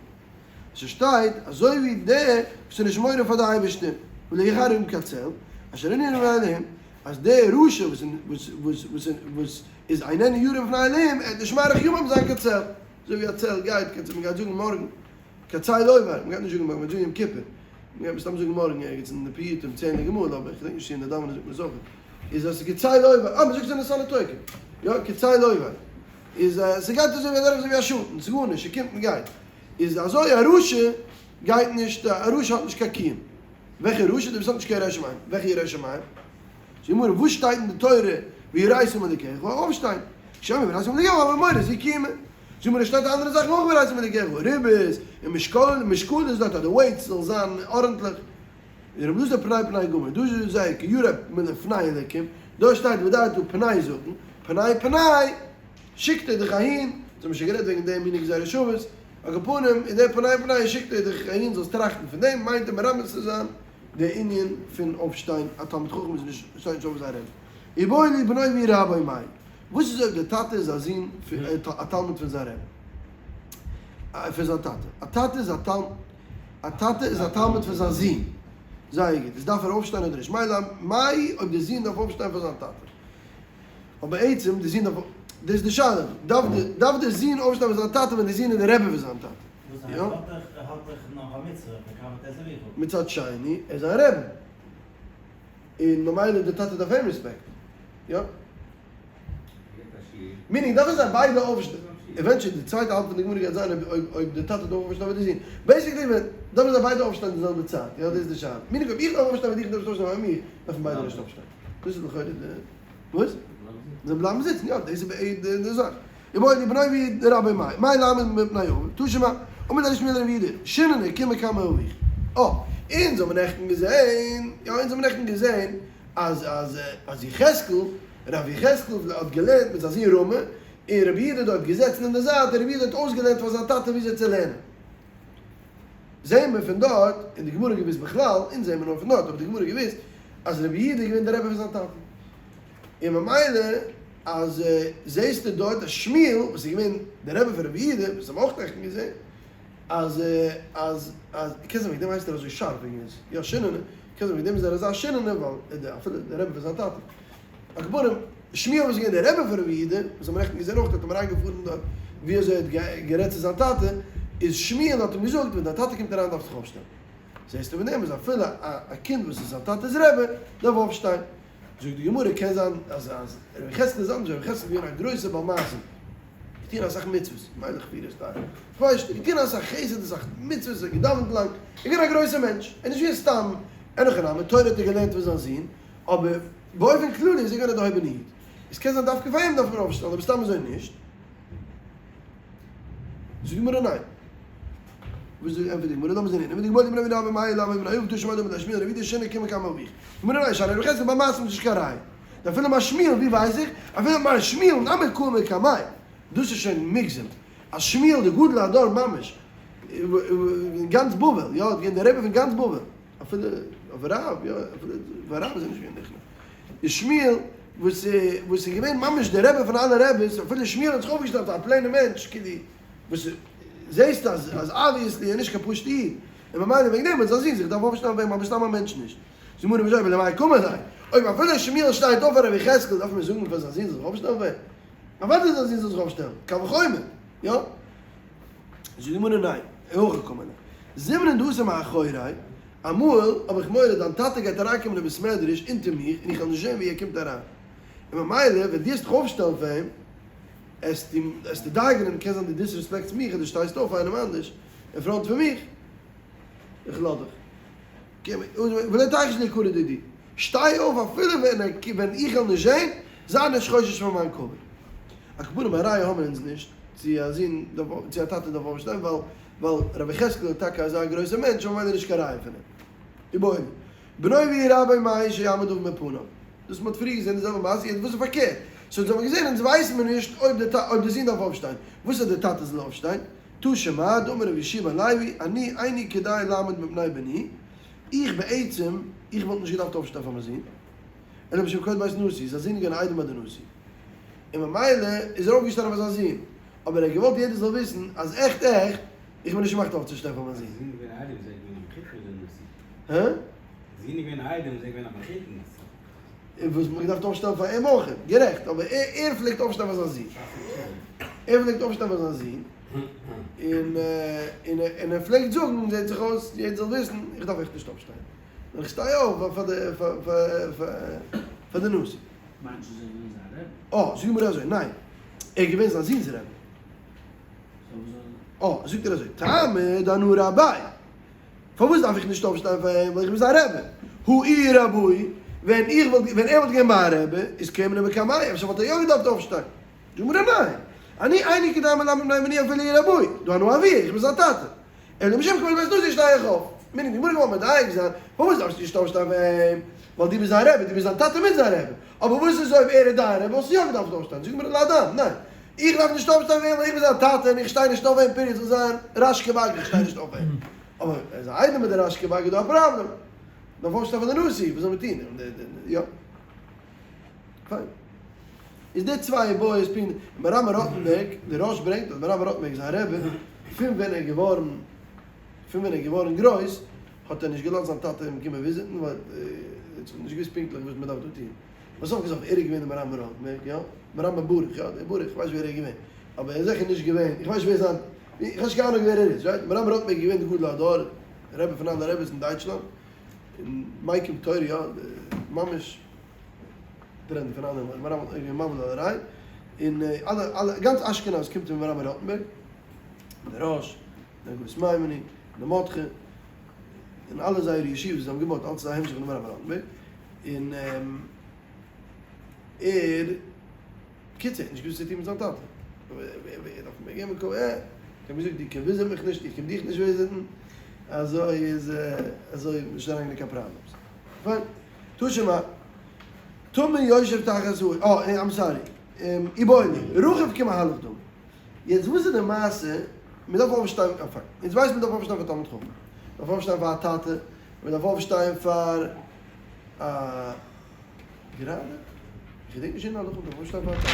ס'שטייט אזוי ווי דער וואס איז נישט מורא פאר די אייבערשטער, ולא יאריך ימים כצל, אשר איננו ירא מפני אלהים, אז דער רשע וואס איז איננו ירא מפני אלהים, ער וועט נישט מאריך ימים זיין כצל, אזוי ווי א צל גייט, קענסט מען גייט זאגן מארגן, כצל עובר, מען גייט נישט זאגן מארגן, מען גייט זאגן יום כיפור, מען גייט מסתם זאגן מארגן ערגעץ אין די פיוטים צענדליגע מאל, אבער איך געדענק נישט צו אין די דאווענען זאגט מען עס אויך, איז אז כצל עובר, אה מען זאגט עס אין ונתנה תוקף, יא כצל עובר. איז ס'גייט אזוי ווי אדורך אזוי ווי א שאטן, ס'איז גארנישט, ס'קומט און גייט. איז אזוי א רשע גייט נישט, א רשע האט נישט קיין קיום. וועלכע רשע? דער וואס האט נישט קיין יראת שמים. וועלכע יראת שמים? זאגט די גמרא, וואס שטייט אין די תורה ויראת מאלקיך? אויפשטיין. כשאומר ויראת מאלקיך הוי מורא זו קימה. זאגט די גמרא, שטייט אנדערע זאכן אויך ויראת מאלקיך, ריבית און משקל, משקל איז דארט אז די weights זאל זיין ארנטליך. און רבי אלעזר פני פני גמור, דא איז זייער כירא מלפני אלקים, דא שטייט והדרת פני זקן, פני פני שיקט ער דיך אהין, אונז האבן שוין גערעדט וועגן דעם מיני גזירה שוות, על כל פנים איז דער פני פני שיקט ער דיך אהין זאלסט טראכטן פון דעם, מיינט ער מרמז צו זיין די ענין פון אויפשטיין, א תלמיד חכם איז נישט שטייט נישט אויף זיין רבי. איבעיא להו בנו והוא רבו מאי, וואס איז אויב דער טאטע איז א זון פון א תלמיד פון זיין רבי, פון זיין טאטע, א טאטע איז א תלמיד. א טאטע איז א תלמיד פון זיין זון. זייער גוט, איז דארף ער אויפשטיין אדער נישט? מאי לאו מאי אויב די זון דארף אויפשטיין פאר זיין טאטע. אבער בעצם די זון דארף, דאס איז די שאלה, דארף די דארף די זון אויפשטיין פאר זיין טאטע ווען די זון איז די רבי פון זיין טאטע? וואס הייסט? יא? האט דאך ער האט דאך נאך א מצוה, מכבד את אביך. מצד שני, ער איז זיין רבי. און ממילא די טאטע דארף אים רעספעקטן. יא? meaning דארפן זיי ביידע אויפשטיין, eventually די צווייטע האלב פון די גמרא גייט זיין אויב אויב די טאטע דארף אויפשטיין אדער די זון, basically ווען דארפן זיי ביידע אויפשטיין די זעלבע צייט, יא דאס איז די שאלה, meaning אויב איך דארף אויפשטיין ווען דו דארפסט אויפשטיין פאר מיר, דארפן ביידע נישט אויפשטיין, דאס איז לכאורה די, וואס? זיי בלייבן זיצן, יא דאס איז די זאך, איבעיא להו בנו דרבו מאי, מהו לעמוד מפני אביו, תא שמע, אמר ליה שמואל לרב יהודה, שיננא קום מקמי אביך, אה, אונז האבן נעכטן געזעהן, יא אונז האבן נעכטן געזעהן אז אז אז יחזקאל, רבי יחזקאל האט געלערנט מיט זיין זון רמי, און רבי יהודה דארט געזעצן אין די זייט, און רבי יהודה האט אויסגעלערנט פאר זיין טאטע וויאזוי צו לערנען. זעהן מיר פון דארט, און די גמרא געוואוסט בכלל, אונז זעהן מיר נאר פון דארט, אבער די גמרא געוואוסט אז רבי יהודה איז געווען דער רבי פון זיין טאטע. און ממילא אז זעהסטו דארט אז שמואל וואס איז געווען דער רבי פון רבי יהודה, וואס האבן אויך נעכטן געזעהן, אז אז אז קען זיין וועגן דעם הייסט ער אזוי שארף וועגן איז יא שיננא, קען זיין וועגן דעם איז ער אזא שיננא ווייל אפילו דער רבי פון זיין טאטע. על כל פנים, שמואל וואס איז געווען דער רבי פון רבי יהודה, וואס האבן נעכטן געזען אויך, האט אים אריינגעפארן דארט ווי אזוי ער האט גערעדט צו זיין טאטע, איז שמואל האט אים געזאגט, ווען דיין טאטע קומט אריין דארפסטו זיך אויפשטעלן. זעסטו פון דעם אז אפילו א קינד וואס איז זיין טאטע'ס רבי, דארף אויפשטיין. זאגט די גמרא, קען זיין אז אז רבי יחזקאל איז אנדערש, רבי יחזקאל איז געווען א גרויסער בעל מעשים, געטון אסאך מצוות, מילא כפירה שטייט, כ'ווייס נישט, געטון אסאך חסד, אסאך מצוות, ער האט געדאווענט לאנג, ער איז געווען א גרויסער מענטש, ער איז נישט געווען סתם, אין הכי נמי, תורה האט ער געלערנט פון זיין זון, אבער באופן כללי איז ער געווען א דערהויבענע איד. עס קען זיין דווקא פאר אים דארף מען אויפשטעלן אבער סתם אזוי נישט. זאגט די גמרא ניין. וואס זאגט ענטפערט די גמרא לאמיר זען אין די גמרא דברי רבי מאיר למה בני אביו תשמע דברי רבי שמואל רבי יהודה שנא קמא קמא אביך. גמרא ניין שאני רבי יחזקאל בעל מעשים איז נישט קיין ראיה. דאפילו מר שמואל ווי ווייס איך? אפילו מר שמואל נמי קמא קמיה. דאס איז שוין מוגזם. אז שמואל די גדול הדור ממש אין גאנץ בבל יא געווען די רבי פון גאנץ בבל. אפילו אויף רב, יא, אפילו ביי רב איז ער נישט געווען נכנע. איז שמואל, וואס וואס איז געווען ממש דער רבי פון אלע רביס, אפילו שמואל האט זיך אויפגעשטעלט א plain ע מענטש, כאילו, וואס זעהסט אז אז obviously ער איז נישט קיין פשוטע איד, און ממילא וועגן דעם האט זיין זון זיך געדארפט אויפשטעלן וועגן אבער סתם א מענטש נישט. זאגט די גמרא וויאזוי אבער למאי קאמר ליה, אויב אפילו שמואל שטייט אויף פאר רבי יחזקאל דארף מען זאגן פאר זיין זון זאל זיך אויפשטעלן פאר אים? אוודאי זיין זון זאל זיך אויפשטעלן, קל וחומר, יא? זאגט די גמרא ניין, הכי קאמר ליה, זימנין דאתא מאחורי, אמאל האב איך מורא דיין טאטע גייט אריינקומען אין בית מדרש אונטער מיך און איך וועל נישט זען ווי ער קומט אריין, און ממילא ווען דו וועסט דיך אויפשטעלן פאר אים, עסטו דאגה'נען, קען זיין דו disrespect סט מיך אז דו שטייסט אויף פאר איינעם אנדערש אין front פון מיך, איך לאז דיך. ולא תחוש ליקרא דידי, שטיי אויף אפילו ווען איך וועל נישט זען, זיי נישט חושש פאר מיין כבוד. על כל פנים א ראיה האבן אונז נישט צו א זון צו א טאטע דארף אויפשטיין ווייל ווייל רבי יחזקאל איז טאקע אזא גרויסער מענטש ממילא נישט קיין ראיה פון אים. איבעיא להו. בנו אבי רבו מהו שיעמוד אביו מפניו. דאס מ'האט פריער געזען די זעלבע מעשה יעצט וואס איז פארקערט? so אונז האבן געזען אונז ווייסן מיר נישט אויב די אויב די זון דארף אויפשטיין. וואס אז די טאטע זאל אויפשטיין? תא שמע דאמר רבי יהושע בן לוי אני איני כדאי לעמוד מפני בני איך בעצם איך וואלט נישט געדארפט אויפשטיין פאר מיין זון. אלא משום כבוד בית נשיא, זיין זון איז געווען א איידעם ביי די נשיא, און ממילא איז ער אויפגעשטאנען פאר זיין זון, אבער ער האט געוואלט יעדער זאל וויסן אז עכט עכט, איך בין נישט געמאכט אויפצושטיין פאר מיין זון. זון איז געווען א איידעם איז ער געווען א מחותן מיט די נשיא. הא? זון איז געווען א איידעם איז ער געווען א מחותן. און וואס מ'האט געדארפט אויפשטעלן פאר אים אויך, גערעכט, אבער ער ער פלעגט אויפשטיין פאר זיין זון. ער פלעגט אויפשטיין פאר זיין זון, און און און ער פלעגט זאגן, זעט זיך אויס יעדער זאל וויסן, איך דארף עכט נישט אויפשטיין. נאר איך שטיי אויף פאר די פאר די נשיא. מיינט נישט אז ער איז געווען זיין רבי. אה, זאגט די גמרא אזוי, ניין, ער איז געווען זיין זון'ס רבי. אה, זאגט ער אזוי, טעמא דאנא רביה, פארוואס דארף איך נישט אויפשטיין פאר אים, ווייל איך בין זיין רבי. הא איהו רבאי, ווען איך וואלט, ווען ער וואלט געווען מיין רבי, איז קיימא מקמיה, אפשר וואלט ער יא געדארפט אויפשטיין. זאגט די גמרא, ניין, אני איני כדאי מלמד בני בני אפילו איהו רבאי, דאנא אבוה, איך בין זיין טאטע. אלא משום כבוד בית נשיא שטיי איך אויף. מיינט די גמרא געוואלט מדייק זיין, פארוואס דארפסטו נישט אויפשטיין פאר אים? ווייל דו ביסט זיין רבי, דו ביסט זיין טאטע מיט זיין רבי. אבער וואס איז אויב ער איז דיין רבי, וואלסטו יא געדארפט אויפשטיין? זאגט די גמרא להד"ם, ניין, איך דארף נישט אויפשטיין פאר אים ווייל איך בין זיין טאטע און איך שטיי נישט אויף פאר אים period זאל זיין רשכבה"ג איך שטיי נישט אויף פאר אים. אבער ער איז א איידעם מיט די רשכבה"ג איז דא א פראבלעם. דארף אויפשטיין פאר די נשיא, וואס זאל מען טון? יא. פיין. איז די צוויי בויעס פון מהר"ם ראטענבערג, די רא"ש ברענגט אז מהר"ם ראטענבערג זיין רבי, פון ווען ער איז געווארן, פון ווען ער איז געווארן גרויס, האט ער נישט געלאזט זיין טאטע אים קומען וויזיטן ווייל ער האט נישט געוואוסט פונקטליך וואס מען דארף דא טון. בסוף סוף ער איז געווען דער מהר"ם ראטנבערג, יא? מהר"ם בן ברוך, יא? דער ברוך, איך ווייס נישט ווער ער איז געווען, אבער ער איז זיכער נישט געווען, איך ווייס נישט ווער זיין, איך האב נישט קיין אהנונג ווער ער איז, right? מהר"ם ראטנבערג איז געווען דער גדול הדור, רבי פון אלע רביס אין דייטשלאנד, און מקים תורה, יא, ממש טרענד פון אלע, מהר"ם איז געווען מבהיל על הרעיון, און אלע, אלע, גאנץ אשכנז קומט פון מהר"ם ראטנבערג, דער ראש, דער הגהות מיימוני, דער מרדכי, און אלע זייערע ישיבות וואס זיי האבן געבויט, אלץ איז א המשך פון מהר"ם ראטנבערג. און ער, בקיצור, נישט געוואוסט וואס צו טון מיט זיין טאטע. ער דארף מיר געבן כבוד, ער האט געזאגט דו קען וויזיט מיך נישט, איך קום דיך נישט וויזיטן, אזוי איז, אזוי נישט אריינגיין אין קיין problems. פיין. תא שמע. טמא יושב תחת ה, אה, I'm sorry. איבעיא להו, רכוב כמהלך דמי. יעצט וואס איז די מעשה, מען דארף אויפשטיין, אה פיין, יעצט ווייסט מען דארף אויפשטיין פאר תלמיד חכם, מען דארף אויפשטיין פאר א טאטע, מען דארף אויפשטיין פאר א גראדע, איך געדענק נישט אין הלכה מען דארף אויפשטיין פאר א טאטע.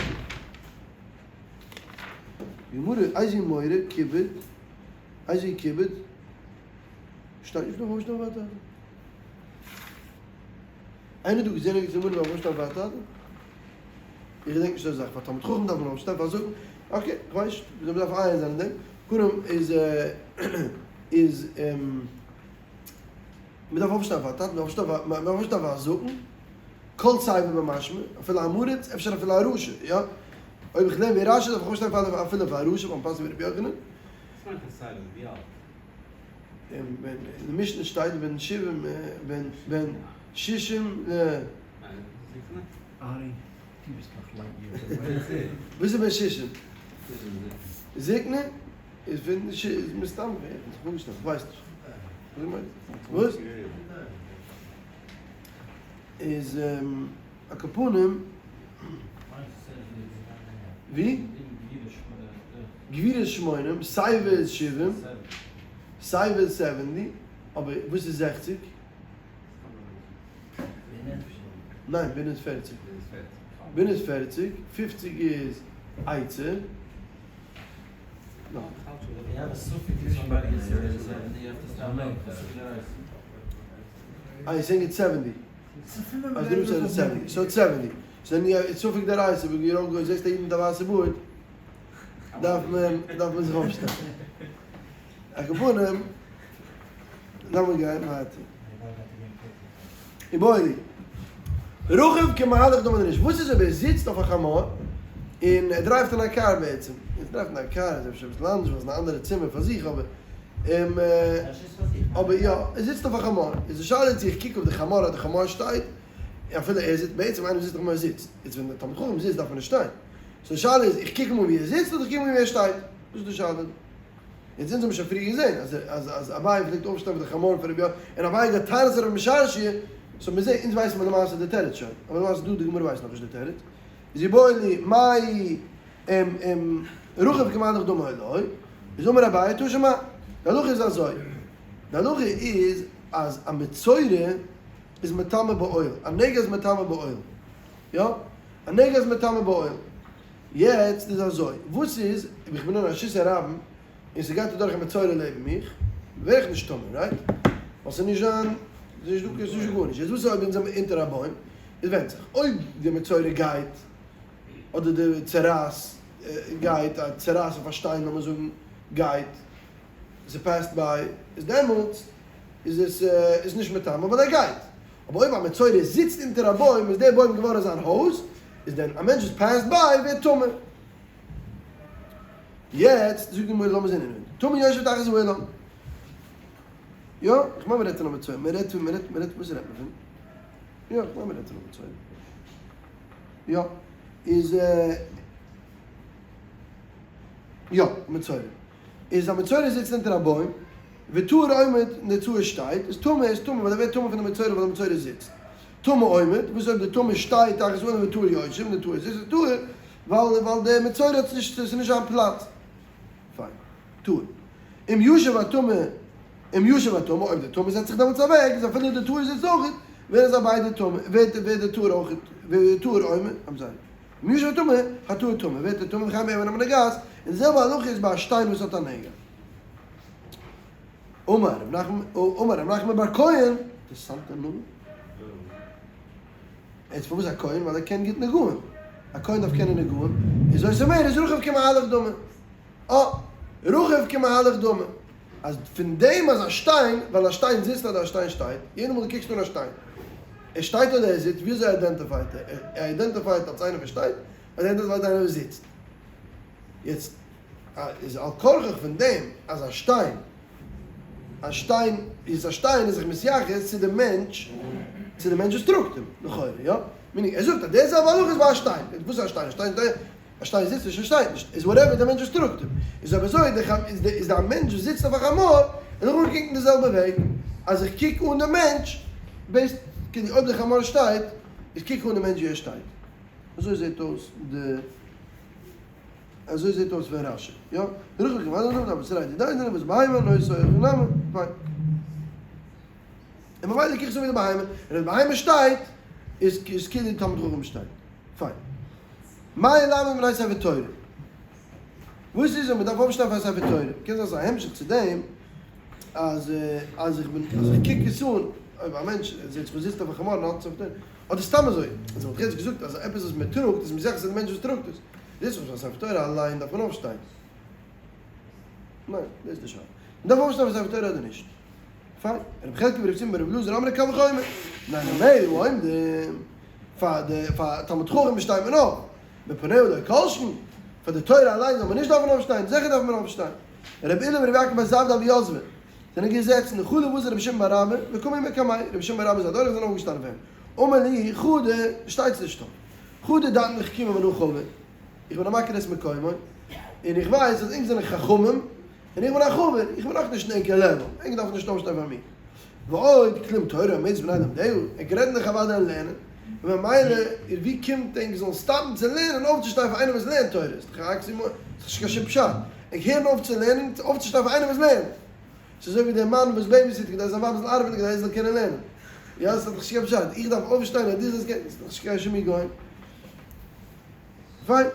גמרא, איזהו מורה, כיבוד, איזהו כיבוד, שטייט נישט מען דארף אויפשטיין פאר א טאטע. איינער האט דא געזען ערגעץ אין גמרא מען דארף אויפשטיין פאר א טאטע? איך געדענק נישט אזא זאך, פאר תלמיד חכם דארף מען אויפשטיין, פאר זקן, okay, איך ווייס נישט, וויאזוי מ'דארף מעיין זיין אין דעם, קודם איז איז מ'דארף אויפשטיין פאר א טאטע, מ'דארף אויפשטיין פאר, מ'דארף אויפשטיין פאר א זקן, כל שיבה במשמע, אפילו עם הארץ, אפשר אפילו א רשע, יא? אויב איך לערן ווי רשי דארף איך אויפשטיין פאר אפילו פאר א רשע, ווייל מ'פסק'נט ווי רבי יוחנן. וואס מיינט א שיבה? ווי אלט? און ווען אין די משנה שטייט בן שבעים בן בן שישים ל. ארי, דו ביסט נאך light years away. וואס איז בן שישים? זקנה? איז פון ש איז מסתם ווער האט זיך פארגעשטעלט? איך ווייס נישט. וואס? איז על כל פנים. ווי? גבורה שמונים, שיבה איז שבעים, שיבה איז seventy, אבער וואס איז 60? ניין, בינה איז 40. בינה איז 40, 50 איז עצה. אה, you're saying it's 70. אז דו רופסט עס seventy, so it's seventy. so then it's ספק דאורייתא, ווען יו דאנט גאו, זעסט א איד מיט א ווייסע בארד, דארף מען, דארף מען זיך אויפשטעלן. על כל פנים, לאמיר גיין ווייטער. איבעיא להו. רכוב כמהלך דמי נישט. וואס איז אויב ער זיצט אויף א חמור און ער דרייווט אין א קאר בעצם? ער דרייווט אין א קאר איז אפשר אביסל אנדערש ווייל עס איז אן אנדערע צימער פאר זיך אבער אבער יא, ער זיצט אויף א חמור. איז די שאלה צו איך קוק אויף די חמור אז די חמור שטייט, אפילו ער זיצט, בעצם איינער זיצט אויף חמור ער זיצט. יעצט ווען דער תלמיד חכם זיצט דארף מען נישט שטיין. so די שאלה איז איך קוק אים אן ווי ער זיצט אדער איך קוק אים אן ווי ער שטייט? דאס איז די שאלה. יעצט אונז האבן שוין פריער געזען אז אז אז אביי פלעגט אויפשטיין מיט די חמור פון רבי יוחנן, און אביי האט געטענה'ט צו רב משרשיא, so מיר זעהן, אונז ווייסן מיר למעשה די תירוץ שוין, אבער למעשה דא די גמרא ווייסט נאכנישט די תירוץ, איז איבעיא להו מאי רכוב כמהלך דמי או לא, איז אמר אביי תא שמע, די הלכה איז אזוי, די הלכה איז אז א מצורע איז מטמא באוהל, א נגע איז מטמא באוהל, יא? א נגע איז מטמא באוהל. יעצט איז אזוי, וואס איז אויב איך בין אין א רשות הרבים און ס'גייט אדורך א מצורע לעבן מיך, ווער איך נישט טמא, right? ווייל ס'איז נישט זיין, ס'איז נישט דא, ס'איז נישט דא גארנישט. יעצט וואס איז אויב אונז זעמיר אונטער א בוים? עס ווענדט זיך. אויב די מצורע גייט, אדער די צרעת גייט, א צרעת אויף א שטיין לאמיר זאגן גייט, ס'פעסט ביי, איז דעמאלטס איז עס איז נישט מטמא ווייל ער גייט. אבער אויב א מצורע זיצט אונטער א בוים איז דער בוים געווארן זיין הויז, איז דען א מענטש וואס פעסט ביי ווערט טמא. יעצט זאגט די גמרא לאמיר זען אינעווייניג, טמא יושב תחת האילן. יא, איך מיין מ'רעדט פון א מצורע, מ'רעדט פון, מ'רעדט, מ'רעדט, וואס רעדט מען פון? יא, איך מיין מ'רעדט פון א מצורע. יא, איז יא, מצורע. איז א מצורע זיצט אונטער א בוים, וטהור עומד, און דער טהור שטייט, איז טמא, איז טמא, ווייל ער ווערט טמא פון די מצורע ווייל די מצורע זיצט. טמא עומד, וואס אויב די טמא שטייט תחת האילן וטהור יושב, און די טהור זיצט, איז טהור, ווייל ווייל די מצורע האט נישט, ס'איז נישט זיין פלאץ. פיין. טהור. אם ישב הטמא, אם ישב הטמא, אויב די טמא זעצט זיך דעמאלטס אוועק, איז אפילו די טהור זיצט אויך, ווערן זיי ביידע טמא, ווערט ווערט די טהור אויך, ווערט די טהור עומד, I'm sorry. אם ישב הטמא, הטהור טמא, ווערט ער טמא וכן באבן המנוגעת, און די זעלבע הלכה איז ביי א שטיין וואס האט א נגע. אמר רב נחמן, אמר רב נחמן בר כהן, אינטערעסאנטע נאמען. יעצט פארוואס א כהן? ווייל ער קען גוט נגעים. א כהן דארף קענען נגעים. איז זאת אומרת רכב כמהלך דמי. אה, רכב כמהלך דמי. אז פון דעם אז א שטיין, ווייל א שטיין זיצט אדער א שטיין שטייט, יעדע מאל דו קוקסט אן א שטיין, ער שטייט אדער ער זיצט, וויאזוי identify ט ער? ער identify ט אלס איינער וואס שטייט, אדער ער identify ט איינער וואס זיצט? יעצט איז על כרחך פון דעם אז א שטיין, א שטיין איז א שטיין איז זיך מתייחס צו די מענטש, צו די מענטש וואס טראגט אים, לכאורה, יא? meaning ער זאגט אז די זעלבע הלכה איז ביי א שטיין, וואס איז א שטיין? א שטיין א שטיין זיצט נישט און שטייט נישט, איז whatever די מענטש וואס טראגט אים, איז אויב אזוי איז די איז די מענטש וואס זיצט אויף א חמור איז אויך אנגעקוקט אין די זעלבע וועג, אז איך קוק אן די מענטש based כאילו אויב די חמור שטייט, איך קוק אן די מענטש ווי ער שטייט. אזוי זעט אויס די אזוי זעט אויס פון רשי, יא? רחוק כמעט און אבער ס'רייט די דיין וואס בהמה נוי סוי און נאמען, פיין. און ממילא קוק איך אזוי ווי די בהמה, און אויב די בהמה שטייט איז איז כאילו די תלמיד חכם שטייט. פיין. מה ילמד מפני ספר תורה? וואס איז אויב מ'דארף אויפשטיין פאר ספר תורה? קען זיין ס'איז א המשך צו דעם אז אז איך בין אז איך קוק עס אן אויב א מענטש זעט זיך זיצט אויף א חמור און האלט ספר תורה אדער סתם אזוי אז מ'האט יעצט געזאגט אז עפעס וואס מ'טראגט איז מזכות די מענטש וואס טראגט עס זיצט אויף א ספר תורה אליין דארף מען אויפשטיין? ניין דאס איז די שאלה. מ'דארף אויפשטיין פאר ספר תורה אדער נישט? פיין, רבי חלקיה ורבי סימון ברבי אלעזר אמרו קל וחומר, מפני ר' מאיר העומדים, פאר די פאר תלמיד חכם שטייט מען אויף, מפניה לא כל שכן, פאר די תורה אליין זאל מען נישט דארפן אויפשטיין, זיכער דארף מען אויפשטיין. רבי אילא ורבי יעקב בר זבדא הוו יתבי, זענען געזעצן, חלף ואזל רבי שמעון בר אבא, וקמו מקמיה, רבי שמעון בר אבא איז אדורך זענען אויפגעשטאנען פאר אים, אמר להו חדא, שטייטס נישט אויף, חדא דאתון חכימי ואנא חבר, איך בין א מכיר את מקומו, און איך ווייס אז ענק זענען חכמים, און איך בין א חבר, איך בין נאך נישט אין ענקער level, ענק דארפן נישט אויפשטיין פאר מיר. ועוד, כלום תורה עומדת בפני לומדיה, ענק רעדן דאך אוודאי אין לערנען, און ממילא איז ווי קומט ענק זאלן stop ן צו לערנען אויפצושטיין פאר איינער וואס לערנט תורה, איז דאך א אקסימאראן, ס'איז דאך נישט קיין שום פשט, ענק הערן אויף צו לערנען אויפצושטיין פאר איינער וואס לערנט. ס'איז אזוי ווי דער מאן וואס babysit כדי זיין ווייב זאל ארבעטן כדי ער זאל קענען לערנען. יא, ס'האט דאך נישט קיין פשט, איך דארף אויפשטיין אז דו זאלסט קענען, ס'איז דאך נישט קיין שום היגיון. פיין.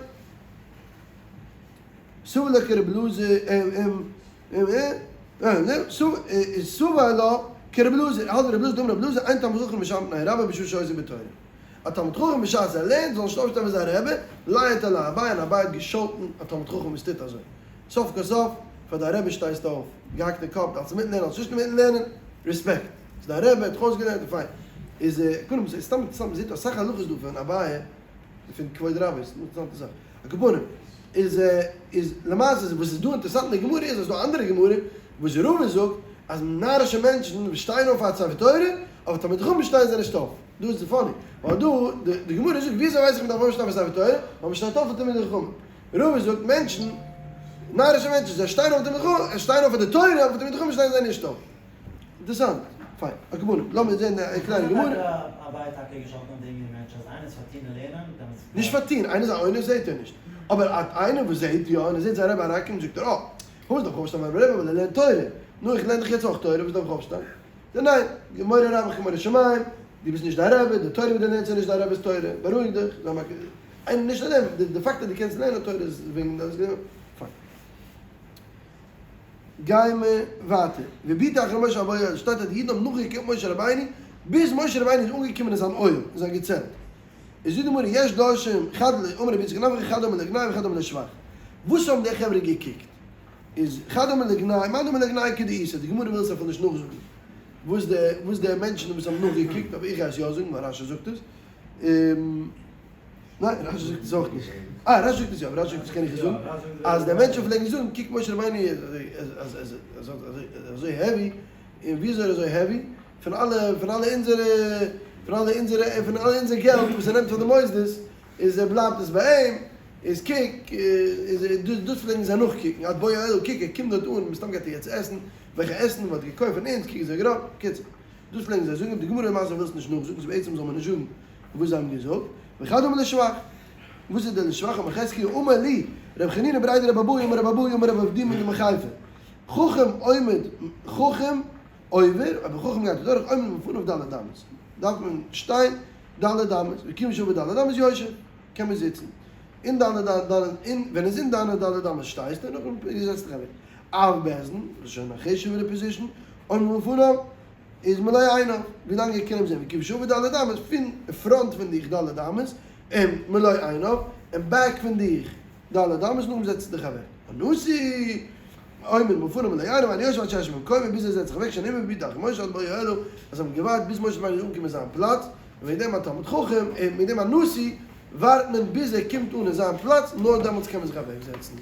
סבר לה כרבי אלעזר סבר לה כרבי אלעזר, האלט ווי רבי אלעזר דאמר רבי אלעזר אין תלמיד חכם משתמע מפני רבו בשעה שעוסק בתורה. א תלמיד חכם בשעת ער לערנט זאל נישט אויפשטיין פאר זיין רבי, לייעט עלי אביי און אביי האט געשאלטן א תלמיד חכם וואס טוט אזוי. סוף כל סוף, פאר דיין רבי שטייסטו אויף, געהאקט אין קאפ, האלטסט אינמיטן לערנען, האלטסט נישט אינמיטן לערנען, רעספעקט. ס'איז דיין רבי, האט דיך אויסגעלערנט און פיין. איז קודם סתם סתם מ'זעט אסאך הלכות דא פון אביי. פון כבוד רבו איז אינטערעסאנטע זאך. על כל פנים, איז איז למעשה איז וואס איז דא אינטערעסאנט אין די גמרא איז אז ס'דא אנדערע גמרא וואס רבא זאגט אז נארישע מענטשן וואס שטייען אויף פאר ספר תורה, אבער תלמידי חכמים שטייען זיי נישט אויף. דא איז funny, ווייל דא די גמרא זאגט וויאזוי ווייס איך מ'דארף אויפשטיין פאר ספר תורה? ווייל מ'שטייט אויף פאר תלמידי חכמים. רבא זאגט מענטשן, נארישע מענטשן, זיי שטייען אויף תלמידי חכמים, שטייען אויף פאר די תורה, אבער תלמידי חכמים שטייען זיי נישט אויף. אינטערעסאנט. פיין. על כל פנים, לאמיר זען א קליינע גמרא. אביי האט טאקע געשאלטן אויף דעם מין מענטש אז איינער איז פארטון אין לערנען, דעמאלטס. נישט פארטון, איינער איז א עונה זעט ער נישט. אבער איינער וואס זעט יא און ער זעט זיין רבי אריינקומען זאגט ער אה, פארוואס דארף איך אויפשטיין פאר מיין רבי ווייל ער לערנט תורה. נו איך לערן דאך יעצט אויך תורה וואס דארף איך אויפשטיין? זאגט ער ניין, מורא רבך כמורא שמים, דו ביסט נישט דיין רבי, די תורה וואס דו לערנסט איז נישט דיין רבי'ס תורה, בארואיג דיך, זיי מכיר. איינער נישט נאר דעם, די פאקט אז דו קענסט לערנען תורה איז וועגן דאס. פיין. גייען מיר ווייטער, והביטו אחרי משה עד בוא האוהל, שטייט אז די אידן האבן נאכגעקוקט משה רבינו ביז משה רבינו איז אנגעקומען אין זיין אוהל, אין זיין געצעלט. איז זאגט די גמרא יש דורשים חד ל אמר רבי יצחק נפחא חד אמר לגנאי וחד אמר לשבח. וואס האבן די חברה געקוקט? איז חד אמר לגנאי, מאן דאמר לגנאי כדאיתא, די גמרא וויל עס אפילו נישט נאכזאגן וואס די וואס די מענטשן וואס האבן נאכגעקוקט, אבער איך גיי עס יא זאגן ווייל רשי זאגט עס. ניין, רשי זאגט עס אויך נישט. אה, רשי זאגט עס יא, אבער רשי זאגט עס קען איך נישט זאגן. אז די מענטשן פלעגן זאגן, קוק משה רבינו איז אזוי heavy, און ווי איז ער אזוי heavy? פון אלע, פון אלע אונזערע, פון אלע אונזערע, פון אלע אונזער געלט וואס ער נעמט פאר די מוסדות, איז ער בלייבט עס ביי אים, איז קוק, איז דאס פלעגן זיי נאכקוקן, עד בוא האוהל, קוק ער קומט דארט אן, מסתם גייט ער יעצט עסן, וועלכע עסן מען האט געקויפט פון אונז, קוק איז ער גראב, קיצור. דאס פלעגן זיי זאגן, די גמרא למעשה וויל עס נישט נאכזאגן, סאו בעצם זאל מען נישט זאגן וואס זיי האבן געזאגט, וחד אמר לשבח, וואס איז דער לשבח, אמר חזקיה אמר לי רבי חנינא בריה דרבי אבהו אמר רבי אבהו אמר רבי אבדימי דמחיפה, חכם עומד חכם עובר, אויב א חכם גייט אדורך עומד בפניו ד' אמות, דארף מען שטיין ד' אמות, וכיוון שעבר ד' אמות יושב, קען מען זיצן, אין ד' ד' אין ווען עס איז אין דיינע ד' אמות שטייסטו און נאכדעם זעצט דיך אוועק. אב בית דין, דאס איז שוין א חשוב'ערע פאזישן, עומד מלפניו איז מלא עיניו, ווילאנג ער קען אים זען, וכיון שעבר ד' אמות, פון פראנט פון דיך ד' אמות, און מלא עיניו, און back פון דיך ד' אמות, נאכדעם זעצט זיך אוועק. הנשיא עומד מלפניו מלא עיניו, ואינו יושב עד שישב במקומו, ביז ער זעצט זיך אוועק, שנאמר בהביטו אחרי משה עד בואו אוהלה, אז זיי האבן געווארט ביז משה רבינו איז אנגעקומען אין זיין פלאץ, און וועגן דעם א תלמיד חכם, און מיט דעם א נשיא, ווארט מען ביז ער קומט אן אין זיין פלאץ, נאר דעמאלטס קען מען זיך אוועקזעצן.